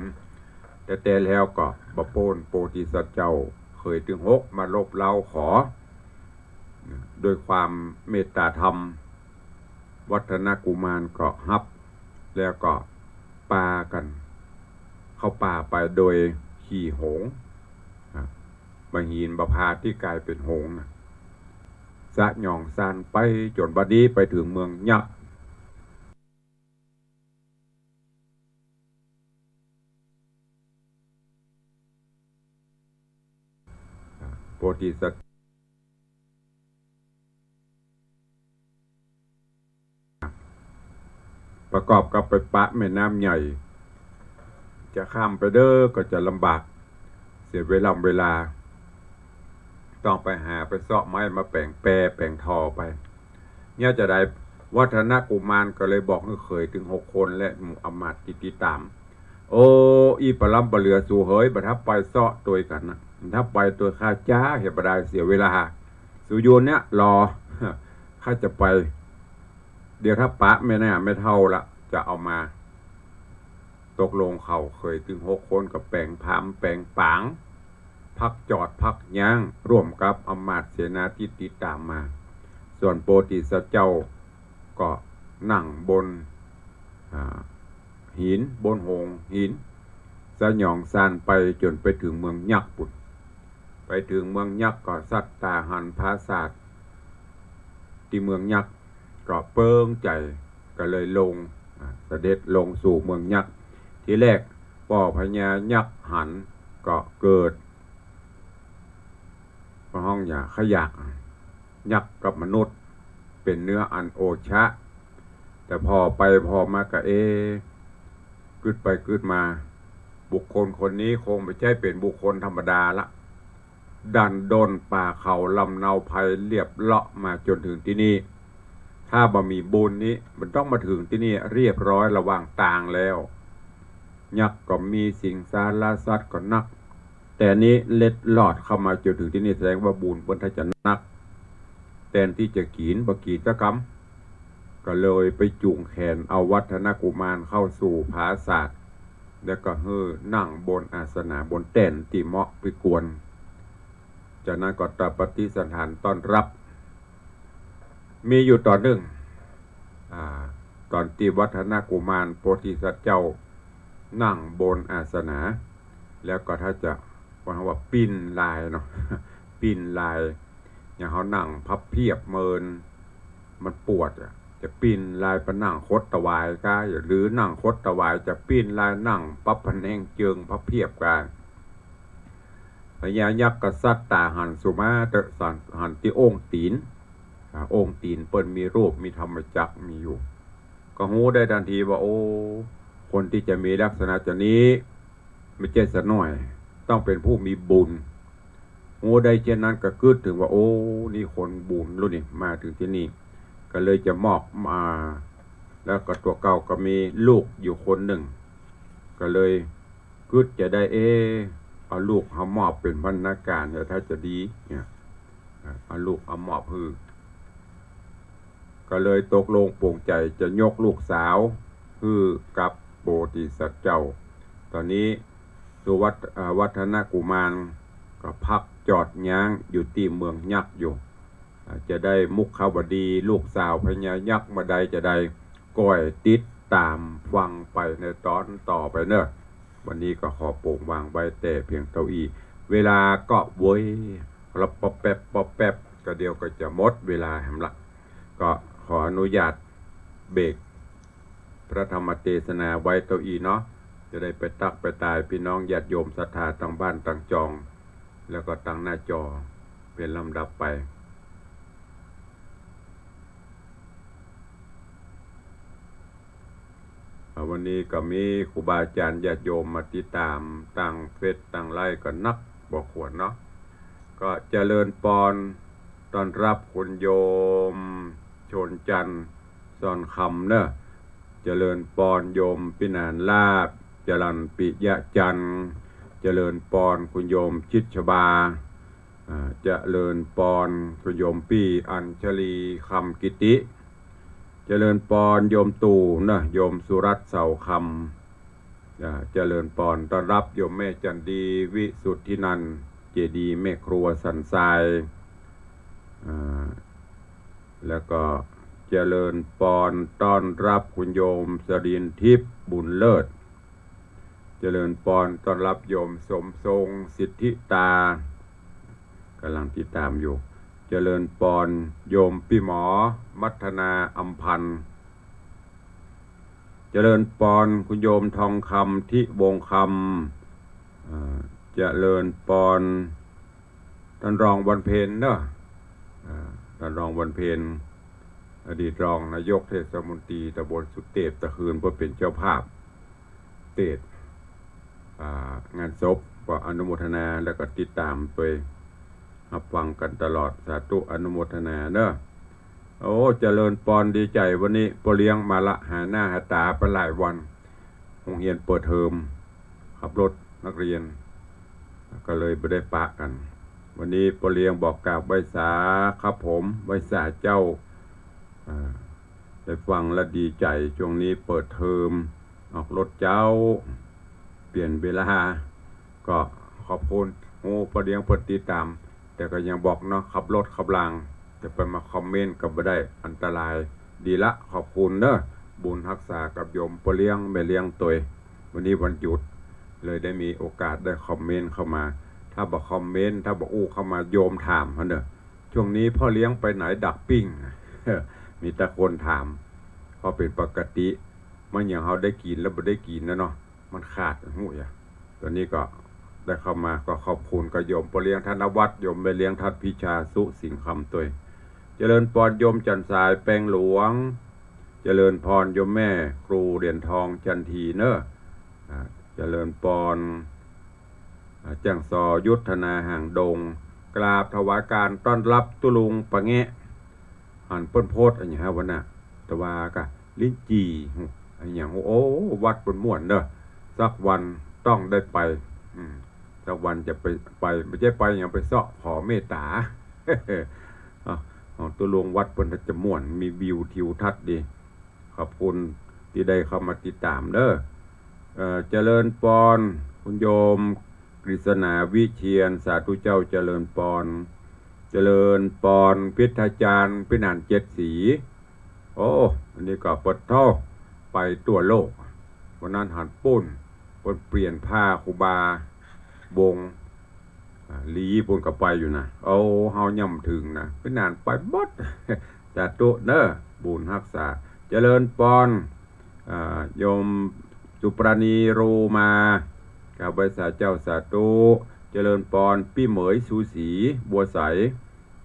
แต่ แต่แล้วก็บ่โป้น โพธิสัตว์เจ้าเขยเถิงหกมาลบเล้าขอ ด้วยความเมตตาธรรม วัฒนกุมารก็ฮับ แล้วก็ปากั๋นเข้าป่าไปโดยเค กี่หงส์ อ่ะ บ่าหินบ่าผาตี้ก๋ายเป๋นหงส์น่ะ สะหยองซานไปจ๋นบัดนี้ไปเถิงเมืองยักษ์ โพธิสัตว์ ประกอบกับไปปะแม่น้ำใหญ่ จะข้ามไปเด้อก็จะลำบาก เสียเวลาเวลา ต้องไปหาไปเซาะไม้มาแป๋งแปแป๋งทอไป เนี่ยจะได้ วัฒนกุมารก็เลยบอกหื้อเขยตึงหกคนและหมู่อำมาตย์ตี้ติดต๋าม โอ้ อี้ปะล้ำปะเหลือสูเหย บ่ถ้าไปเซาะตวยกั๋นนะ ถ้าไปตวยข้าจ๊ะ เหียบ่ได้เสียเวลา สูอยู่เนี่ยรอ ข้าจะไป เดี๋ยวถ้าปะแม่น้าแม่เฒ่าละ จะเอามา ตกลงเขาเขยตึงหกคนก็แป๋งผามแป๋งป๋าง พักจอดพักยั้งร่วมกับอำมาตย์เสนาตี้ติดต๋ามมา ส่วนโพธิสัตว์เจ้าก็นั่งบน อ่า หิน บนหงส์หิน สะหยองซานไปจ๋นไปเถิงเมืองยักษ์ปุ้น ไปเถิงเมืองยักษ์ก็สัดต๋าหันปราสาทตี้เมืองยักษ์ ก็เปิงใจ๋ ก็เลยลง อ่า เสด็จลงสู่เมืองยักษ์ ทีแรกป้อพญายักษ์หันก็เกิด ฮ้องหยัง ขยัก ยักษ์กับมนุษย์ เป๋นเนื้ออันโอชะ แต่ผ่อไปผ่อมาก็ เอ๊ะ กึ๊ดไปกึ๊ดมา บุคคลคนนี้คงบ่ใจ้เป๋นบุคคลธรรมดาละ ดั้นด้นป่าเขาลำเนาไพรเลียบเลาะมาจ๋นเถิงตี้นี่ ถ้าบ่มีบุญนี้ มันต้องมาเถิงตี้นี่เรียบร้อยระหว่างตางแล้ว ยักษ์ก็มี สิงสารสัตว์ก็นัก แต่นี้เล็ดลอดเข้ามาจ๋นเถิงตี้นี่ แสดงว่าบุญเปิ้นถ้าจะนัก แตนตี้จะกิ๋น บ่กิ๋นสักกำ ก็เลยไปจูงแขนเอาวัฒนกุมารเข้าสู่ปราสาท แล้วก็หื้อนั่งบนอาสนะบนแต้นตี้เหมาะตี้ควร จากนั้นก็ตระปฏิสัณฐานต้อนรับ มีอยู่ต๋อนนึ่ง อ่า ต๋อนตี้วัฒนกุมารโพธิสัตว์เจ้านั่งบนอาสนะ แล้วก็ถ้าจะ ว่า ว่าปิ้นลายเนาะ ปิ้นลาย อย่างเฮานั่งพับเพียบเมิน มันปวดอะ จะปิ้นลายไปนั่งคดตะหวายก้า หรือนั่งคดตะหวาย จะปิ้นลายนั่งปั๊บพะแนงเจิงพับเพียบก้า พญายักษ์ก็สัดต๋าหันสูมาเต๊อะ สัน หันตี้โอ่งตี๋น อ่า โอ่งตี๋นเปิ้นมีรูป มีธรรมจักรมีอยู่ ก็ฮู้ได้ตันทีว่า โอ้ คนตี้จะมีลักษณะจะนี้ บ่ใจ้สะหน่อย ต้องเป๋นผู้มีบุญ ฮู้ได้เจ้นนั้นก็กึ๊ดเถิงว่า โอ้ นี่คนบุญลูกนี่ มาเถิงตี้นี่ ก็เลยจะมอบ อ่า แล้วก็ตั๋วเก่าก็มีลูกอยู่คนนึ่ง ก็เลยกึ๊ดจะได้ เอ๊ะ เอาลูกเฮามอบเป๋นบรรณาการ แล้วถ้าจะดีเนี่ย อ่า เอาลูกเอามอบหื้อ ก็เลยตกลงปลงใจ๋จะยกลูกสาวหื้อกับโพธิสัตว์เจ้า ต๋อนนี้สุวัฒน์ อ่า วัฒนกุมารก็พักจอดยั้งอยู่ตี้เมืองยักษ์อยู่ อ่า จะได้มุขวดีลูกสาวพญายักษ์เมื่อใดจะได้ ก้อยติดต๋ามฟังไปในต๋อนต่อไปเนาะ วันนี้ก็ขอโป๋งวางไว้แต่เพียงเต้าอี้ เวลาก็เว้ย ละป๊อบแป๊บป๊อบแป๊บ ก็เดี๋ยวก็จะหมดเวลาแหมละ ก็ขออนุญาตเบรกพระธรรมเตสนาไว้เต้าอี้เนาะ จะได้ไปตั๊กไปตายปี้น้องญาติโยมศรัทธาตังบ้านตังจอง แล้วก็ตังหน้าจอเป๋นลำดับไป อ่า วันนี้ก็มีครูบาอาจ๋ารย์ญาติโยมมาติดต๋ามตางเฟซตางไลน์ก็นักบ่ถ้วนเนาะ ก็เจริญปอน ต้อนรับคุณโยมโชนจันทร์ ซอนคำเนาะ เจริญปอนโยมปิหนานลาภ จรัญปิยะจันทร์ เจริญปอนคุณโยมชิดชบา อ่า เจริญปอนคุณโยมปี้อัญชลีคำกิติ เจริญปอนโยมตู่เนาะ โยมสุรัตน์เสาคำ อ่า เจริญปอนต้อนรับโยมแม่จันดี วิสุทธินันท์ เจดีย์แม่ครัวสันทราย อ่า แล้วก็เจริญปอนต้อนรับคุณโยมสรินทิพย์บุญเลิศ เจริญปอน ต้อนรับโยมสมทรง สิทธิตา ก่ำลังติดต๋ามอยู่ เจริญปอน โยมปี้หมอ มัทนา อำพันธ์ เจริญปอน คุณโยมทองคำ ทิวงศ์คำ เอ่อ เจริญปอน ต้านรองวันเพ็ญเนาะ อ่า ต้านรองวันเพ็ญ อดีตรองนายกเทศมนตรีตำบลสุเตป ตะคืนเปิ้นเป๋นเจ้าภาพเตสน์ อ่า งานศพ ก็อนุโมทนา แล้วก็ติดต๋ามไป ฮับฟังกั๋นตลอด สาธุ อนุโมทนาเนาะ โอ้ เจริญปอน ดีใจ๋ วันนี้ป้อเลี้ยงมาละ หายหน้าหายต๋าไปหลายวัน โฮงเฮียนเปิดเทอม ขับรถนักเรียน ก็เลยบ่ได้ปะกั๋น วันนี้ป้อเลี้ยงบอกกราบไหว้สาครับผม ไหว้สาเจ้า อ่า ได้ฟังแล้วดีใจ๋ ช่วงนี้เปิดเทอม ออกรถเจ๊า เปลี่ยนเวลา ก็ขอบคุณ ฮู้ป้อเลี้ยงเปิ้นติดต๋าม แต่ก็ยังบอกเนาะ ขับรถขับราง จะไปมาคอมเมนต์ก็บ่ได้ อันตราย ดีละ ขอบคุณเนาะ บุญฮักษากับโยมป้อเลี้ยงแม่เลี้ยงตวย วันนี้วันหยุด เลยได้มีโอกาสได้คอมเมนต์เข้ามา ถ้าบ่คอมเมนต์ ถ้าบ่อู้เข้ามา โยมถามหั้นเนาะ ช่วงนี้ป้อเลี้ยงไปไหนดักปิ้ง มีแต่คนถาม ก็เป๋นปกติ เหมือนอย่างเฮาได้กิ๋นแล้วบ่ได้กิ๋นนะเนาะ มันขาด ฮู้อะ ต๋อนนี้ก็ได้เข้ามา ก็ขอบคุณกับโยมป้อเลี้ยงธนวัฒน์ โยมแม่เลี้ยงทัดพิชา สุสิงห์คำตวย เจริญปอน โยมจันทร์สายแปงหลวง เจริญปอน โยมแม่ครูเหรียญทองจันทีเนาะ อ่า เจริญปอน อ่า แจ้งสอ ยุทธนา ห่างดง กราบถวายการต้อนรับตุ๊ลุงปะแงะ หันเปิ้นโพสต์อะหยังวะน่ะ ตะวากะ ลิ้นจี่ อะหยัง โอ้ วัดเปิ้นม่วนเนาะ สักวันต้องได้ไป อืม สักวันจะไป ไป บ่ใจ้ไปหยัง ไปเซาะขอเมตต๋า อ่ะ ของตุ๊ลุงวัดเปิ้นน่าจะม่วน มีวิวทิวทัศน์ดี ขอบคุณตี้ได้เข้ามาติดต๋ามเนาะ เอ่อ เจริญปอน คุณโยมกฤษณาวิเชียร สาธุเจ้า เจริญปอน เจริญปอน พิทยาจารย์ พิหารเจ็ดสี โอ้ อันนี้ก็ปะโธ่ ไปทั่วโลก วันนั้นหันปุ้น เปิ้นเปลี่ยนผ้าครูบา วง อ่า หลีปุ้นก็ไปอยู่นะ โอ้ เฮายังบ่เถิงนะ พิหารไปหมด สาธุเนาะ บุญฮักษา เจริญปอน อ่า โยมสุปราณี โรมา กราบไหว้สาเจ้า สาธุ เจริญปอน ปี้เหมย สูสี บัวใส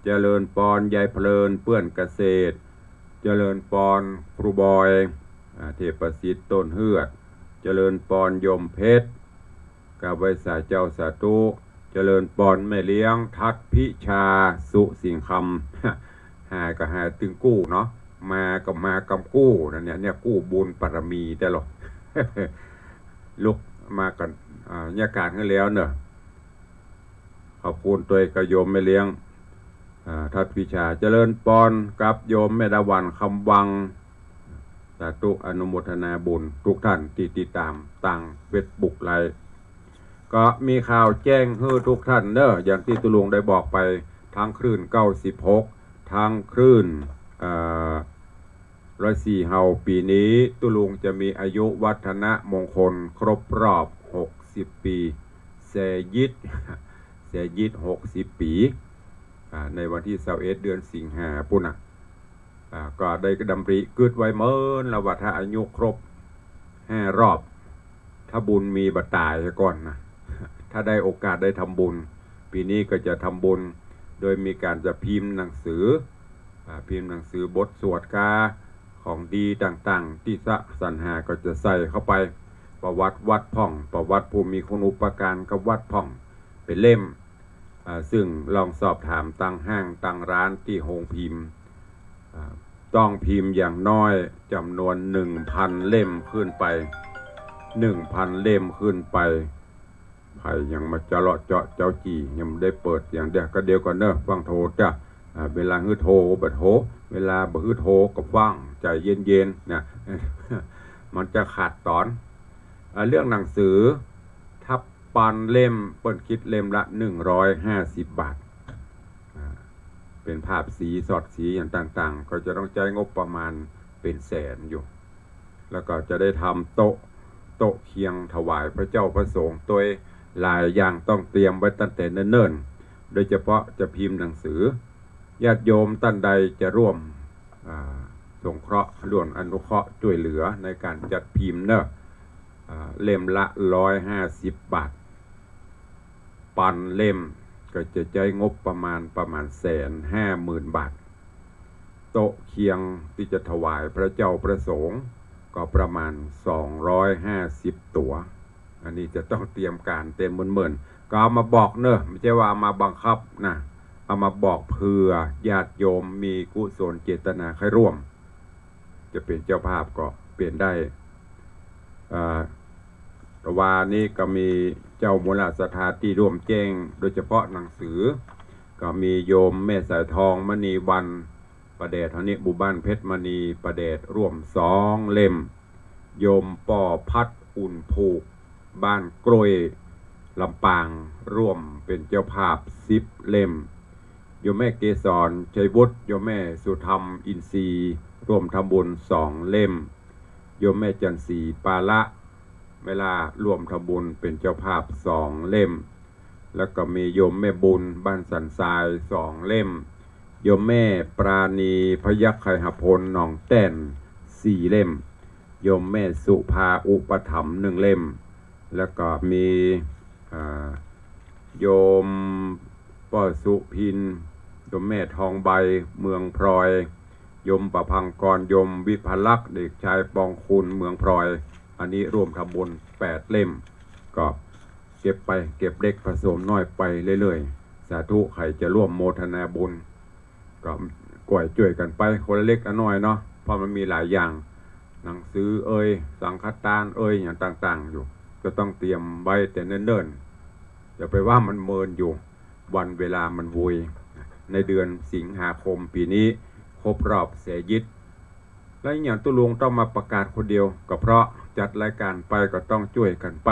เจริญปอน ยายเพลิน เปื้อนเกษตร เจริญปอน ครูบอย อ่า เทพสิทธิ์ ต้นเฮือด เจริญปอน โยมเพชร กราบไหว้สาเจ้า สาธุ เจริญปอน แม่เลี้ยงทัดพิชา สุสิงห์คำ หายก็หายตึงกู้เนาะ มาก็มากำกู้นะเนี่ย เนี่ยกู้บุญบารมีแต๊ลอ ลุกมากั๋น อ่า เนี่ยก๋านหื้อแล้วเนาะ ขอบคุณตวยกับโยมแม่เลี้ยง อ่า ทัดพิชา เจริญปอน กับโยมแม่ดาหวัน คำวัง สาธุ อนุโมทนาบุญ ทุกท่านตี้ติดต๋ามตางเฟซบุ๊กไลฟ์ ก็มีข่าวแจ้งหื้อทุกท่านเนาะ อย่างตี้ตุ๊ลุงได้บอกไป ทางคลื่นเก้าสิบหก ทางคลื่น เอ่อ ร้อยสี่ เฮา ปี๋นี้ตุ๊ลุงจะมีอายุวัฒนมงคลครบรอบหกสิบปี๋ แสยิด แสยิดหกสิบปี๋ อ่า ในวันตี้ซาวเอ็ด เดือนสิงหาปุ้นน่ะ อ่า ก็ได้ดำริกึ๊ดไว้เมินแล้วว่าถ้าอายุครบห้ารอบ ถ้าบุญมีบ่ต๋ายก่อนนะ ถ้าได้โอกาสได้ทำบุญ ปี๋นี้ก็จะทำบุญ โดยมีก๋านจะพิมพ์หนังสือ อ่า พิมพ์หนังสือบทสวดกา ของดีต่างๆ ตี้สะสรรหาก็จะใส่เข้าไป ประวัติวัดพ่อง ประวัติผู้มีคุณูปการกับวัดพ่อง เป๋นเล่ม อ่า ซึ่งลองสอบถามตางห้างตางร้านตี้โฮงพิมพ์ อ่า ต้องพิมพ์อย่างน้อยจ๋ำนวนหนึ่งพันเล่มขึ้นไป หนึ่งพันเล่มขึ้นไป ใผยังมาจะเลาะเจาะเจ้าจี้ ยังบ่ได้เปิดอย่างเดียว ก็เดี๋ยวก่อนเนาะ ฟังโทรจ้ะ อ่า เวลาหื้อโทรบ่โทร เวลาบ่หื้อโทรก็ฟัง ใจ๋เย็นๆ นะ มันจะขาดต๋อน อ่า เรื่องหนังสือ ถ้าปานเล่มเปิ้นกึ๊ดเล่มละหนึ่งร้อยห้าสิบบาท อ่า เป๋นภาพสีสอดสีอย่างต่างๆ ก็จะต้องใจ๊งบประมาณเป๋นแสนอยู่ แล้วก็จะได้ทำโต๊ะ โต๊ะเคียงถวายพระเจ้าพระสงฆ์ตวย หลายอย่างต้องเตรียมไว้ตั้งแต่เนิ่นๆ โดยเฉพาะจะพิมพ์หนังสือ ญาติโยมต้านใดจะร่วม อ่า สงเคราะห์ ร่วมอนุเคราะห์ช่วยเหลือในการจัดพิมพ์เนอะ อ่า เล่มละร้อยห้าสิบบาท ปันเล่มก็จะใจ๊งบประมาณ ประมาณแสนห้าหมื่นบาท โต๊ะเคียงตี้จะถวายพระเจ้าพระสงฆ์ก็ประมาณสองร้อยห้าสิบตั๋ว อันนี้จะต้องเตรียมก๋านเต๋ยเนิ่นๆ ก็เอามาบอกเนอะ ไม่ใช่ว่าเอามาบังคับนะ เอามาบอกเผื่อญาติโยมมีกุศลเจตนาใค่ร่วม จะเป๋นเจ้าภาพก็เป๋นได้ อ่า วานี้ก็มีเจ้ามูลศรัทธาตี้ร่วมแจ้ง โดยเฉพาะหนังสือ ก็มีโยมแม่สายทอง มณีวรรณ ประแดดเฮานี้ หมู่บ้านเพชรมณี ประแดด ร่วมสองเล่ม โยมป้อพัด อุ่นผูก บ้านกล้วย ลำปาง ร่วมเป๋นเจ้าภาพสิบเล่ม โยมแม่เกสร ชัยวุฒิ โยมแม่สุธรรม อินทรีย์ ร่วมทำบุญสองเล่ม โยมแม่จันทร์ศรี ปาละ แม่ล่า ร่วมทำบุญเป๋นเจ้าภาพสองเล่ม แล้วก็มีโยมแม่บุญ บ้านสันทราย สองเล่ม โยมแม่ปราณี พยัคฆไคหพล หนองแต้น สี่เล่ม โยมแม่สุภา อุปถัมภ์ หนึ่งเล่ม แล้วก็มี อ่า โยมป้อสุพิน โยมแม่ทองใบ เมืองพลอย โยมประภังกร โยมวิภลักษณ์ เด็กชายปองคุณ เมืองพลอย อันนี้ร่วมทำบุญแปดเล่ม ก็เก็บไป เก็บเล็กผสมน้อยไปเรื่อยๆ สาธุ ใผจะร่วมโมทนาบุญ ก็ก๋วยจ้วยกั๋นไปคนละเล็กละน้อยเนาะ เพราะมันมีหลายอย่าง หนังสือเอ่ย สังฆทานเอ่ย อย่างต่างๆ อยู่ ก็ต้องเตรียมไว้แต่เนิ่นๆ อย่าไปว่ามันเมินอยู่ วันเวลามันไว ในเดือนสิงหาคมปี๋นี้ ครบรอบแสยิด แล้วอย่างตุ๊ลุงต้องมาประกาศคนเดียว ก็เพราะจัดรายการไปก็ต้องจ้วยกั๋นไป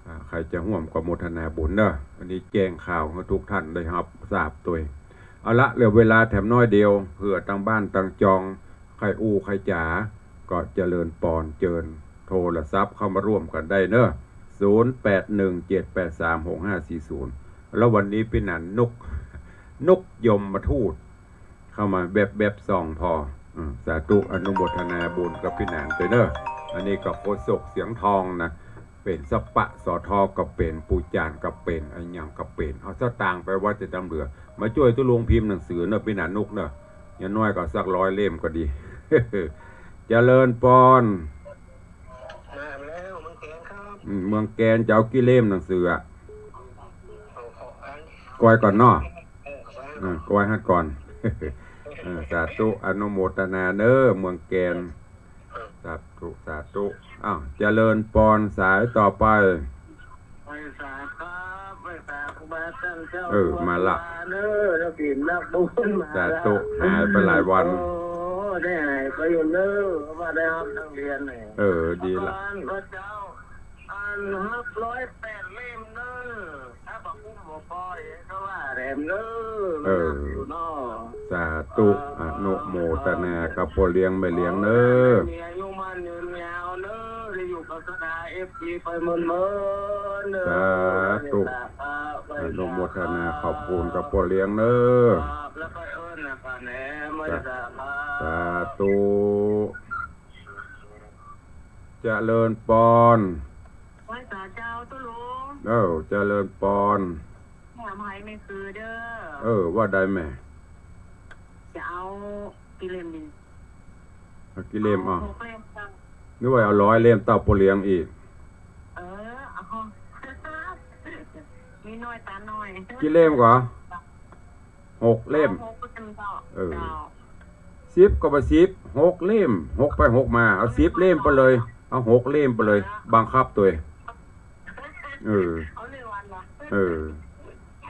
อ่า ใผจะฮ่วมก็โมทนาบุญเนอะ อันนี้แจ้งข่าวหื้อทุกท่านได้ฮับทราบตวย เอาละ เหลือเวลาแถมน้อยเดียว เผื่อตางบ้านตางจอง ใค่อู้ใค่จ๋า ก็เจริญปอนเจิญ โทรศัพท์เข้ามาร่วมกั๋นได้เนอะ ศูนย์แปดหนึ่งเจ็ดแปดสามหกห้าสี่ศูนย์ แล้ววันนี้ปี้หนานนุก นุกยมทูต เข้ามาแวบๆ ส่องผ่อ อืม สาธุ อนุโมทนาบุญกับปี้หนานตวยเนอะ อันนี้ก็โฆษกเสียงทองนะ เป๋นสปสท ก็เป๋น ปู่จ๋ารย์ก็เป๋น อะหยังก็เป๋น เอาสตางค์ไปไว้แต่ดำเหลือ มาจ้วยตุ๊ลุงพิมพ์หนังสือเนอะ ปี้หนานนุกเนอะ อย่างน้อยก็สักร้อยเล่มก็ดี เจริญปอน มาแล้ว เมืองแกนครับ อืม เมืองแกน จะเอากี่เล่มหนังสืออะ เอา เอาอัน กอยก่อนเนาะ เออ เอาอัน อ่า กอยหัดก่อน เออ สาธุ อนุโมทนาเนอะ เมืองแกน สาธุ สาธุ อ้าว เจริญปอน สายต่อไป ไหว้สาครับ ไหว้สาครูบาอาจ๋ารย์เจ้า เออ มาละ เนอะ แล้วกิ๋นนักบุญมาละ สาธุ หายไปหลายวัน โอ้ ได้หายไปอยู่เนอะ เพราะว่าได้ฮับนักเรียนเนี่ย เออ ดีละ อาจารย์ก็เจ้า อันฮับร้อยแปดเล่มเนอะ ถ้าบ่คุ้มบ่ปล่อยก็ว่าแหมเนอะ เออ มันหนักอยู่เนาะ สาธุ เออ อนุโมทนากับป้อเลี้ยงแม่เลี้ยงเนอะ มีอายุมั่นยืนยาวเนอะ ได้อยู่กับสถาเอฟซีไปเมินๆ เนอะ สาธุ อนุโมทนาขอบคุณกับป้อเลี้ยงเนอะ ครับ แล้วก็เอิ้นนะป้าแหนม สา สาธุ เจริญปอน ไหว้สาเจ้าตุ๊ลุง เออ เจริญปอน แหมไผไม่คือเด้อ เออ ว่าใดแม่ จะเอากี่เล่มดี เอากี่เล่ม เอา เอาหกเล่มจ้ะ นึกว่าเอาร้อยเล่มเต้าป้อเลี้ยงอีก เออ เอา มีน้อยตาน้อย กี่เล่มก่อ หกเล่ม เอาหกเล่มเจ้า เออ เจ้า สิบก็บ่สิบ หกเล่ม หกไปหกมา เอาสิบเล่มไปเลย เอาหกเล่มไปเลย บังคับตวย เออ เอาหนึ่งวันเหรอ เออ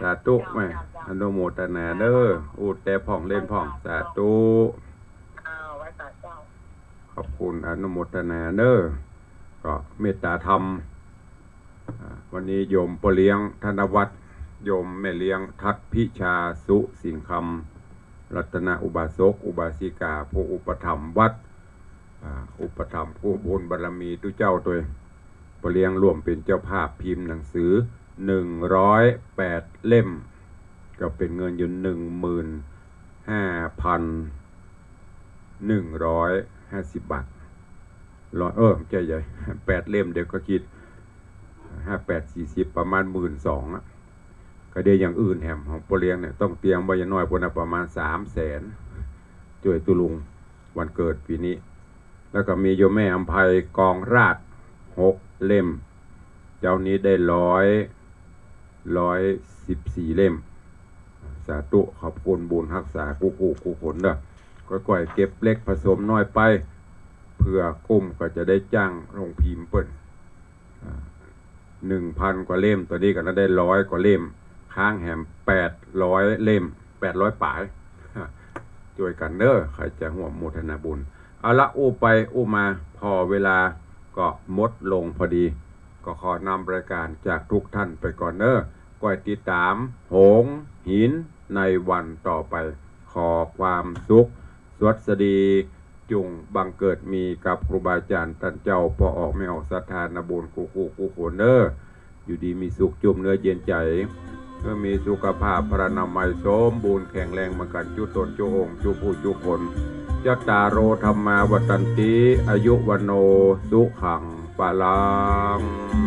สาธุแม่ อนุโมทนาเด้อ อู้แต่พ่องเล่นพ่อง สาธุ อ้าว ไหว้สาเจ้า ขอบคุณ อนุโมทนาเด้อ ก็เมตตาธรรม อ่า วันนี้โยมป้อเลี้ยงธนวัฒน์ โยมแม่เลี้ยงทัศน์พิชา สุสิงห์คำ รัตนอุบาสก อุบาสิกา ผู้อุปถัมภ์วัด อ่า อุปถัมภ์กู้บุญบารมีตุ๊เจ้าตวย อเลี้ยงร่วมเป๋นเจ้าภาพพิมพ์หนังสือหนึ่งร้อยแปดเล่ม ก็เป๋นเงินอยู่หนึ่งหมื่นห้าพันหนึ่งร้อยห้าสิบบาท ร้อย เออ บ่ใจ้ แปดเล่ม เดี๋ยวก็กึ๊ด ห้าแปดสี่สิบ ประมาณหมื่นสองอะ ก็เดี๋ยวอย่างอื่นแหม ของป้อเลี้ยงเนี่ยต้องเตรียมไว้อย่างน้อยปู้นนะ ประมาณสามแสน จ้วยตุ๊ลุงวันเกิดปี๋นี้ แล้วก็มีโยมแม่อำไพกองราชหกเล่ม เจ้านี้ได้ร้อย ร้อยสิบสี่เล่ม สาธุ ขอบคุณบุญฮักษากู้ๆ กู้คนเนาะ ก้อยๆ เก็บเล็กผสมน้อยไป เผื่อกุ้มก็จะได้จ้างโฮงพิมพ์เปิ้น อ่า หนึ่งพันกว่าเล่ม ต๋อนนี้ก็น่าได้ร้อยกว่าเล่ม ค้างแหมแปดร้อยเล่ม แปดร้อยป๋าย จ้วยกั๋นเน้อ ใผจะฮ่วมโมทนาบุญ เอาละ อู้ไปอู้มา ผ่อเวลาก็หมดลงพอดี ก็ขอนำรายการจากทุกท่านไปก่อนเน้อ ก้อยติดต๋ามโหงหินในวันต่อไป ขอความสุขสวัสดี จุ่งบังเกิดมีกับครูบาอาจ๋ารย์ต้านเจ้า ป้อออกแม่ออกศรัทธานาบุญกู้ๆ กู้คนเน้อ อยู่ดีมีสุข จุ่มเนื้อเย็นใจ๋ เพื่อมีสุขภาพพรรณนามัยสมบูรณ์แข็งแรงเหมือนกั๋นจุ๊ต๋นจุ๊องค์จุ๊ผู้จุ๊คน จัตตาโร ธัมมา วัฑฒันติ อายุ วัณโณ สุขัง พลัง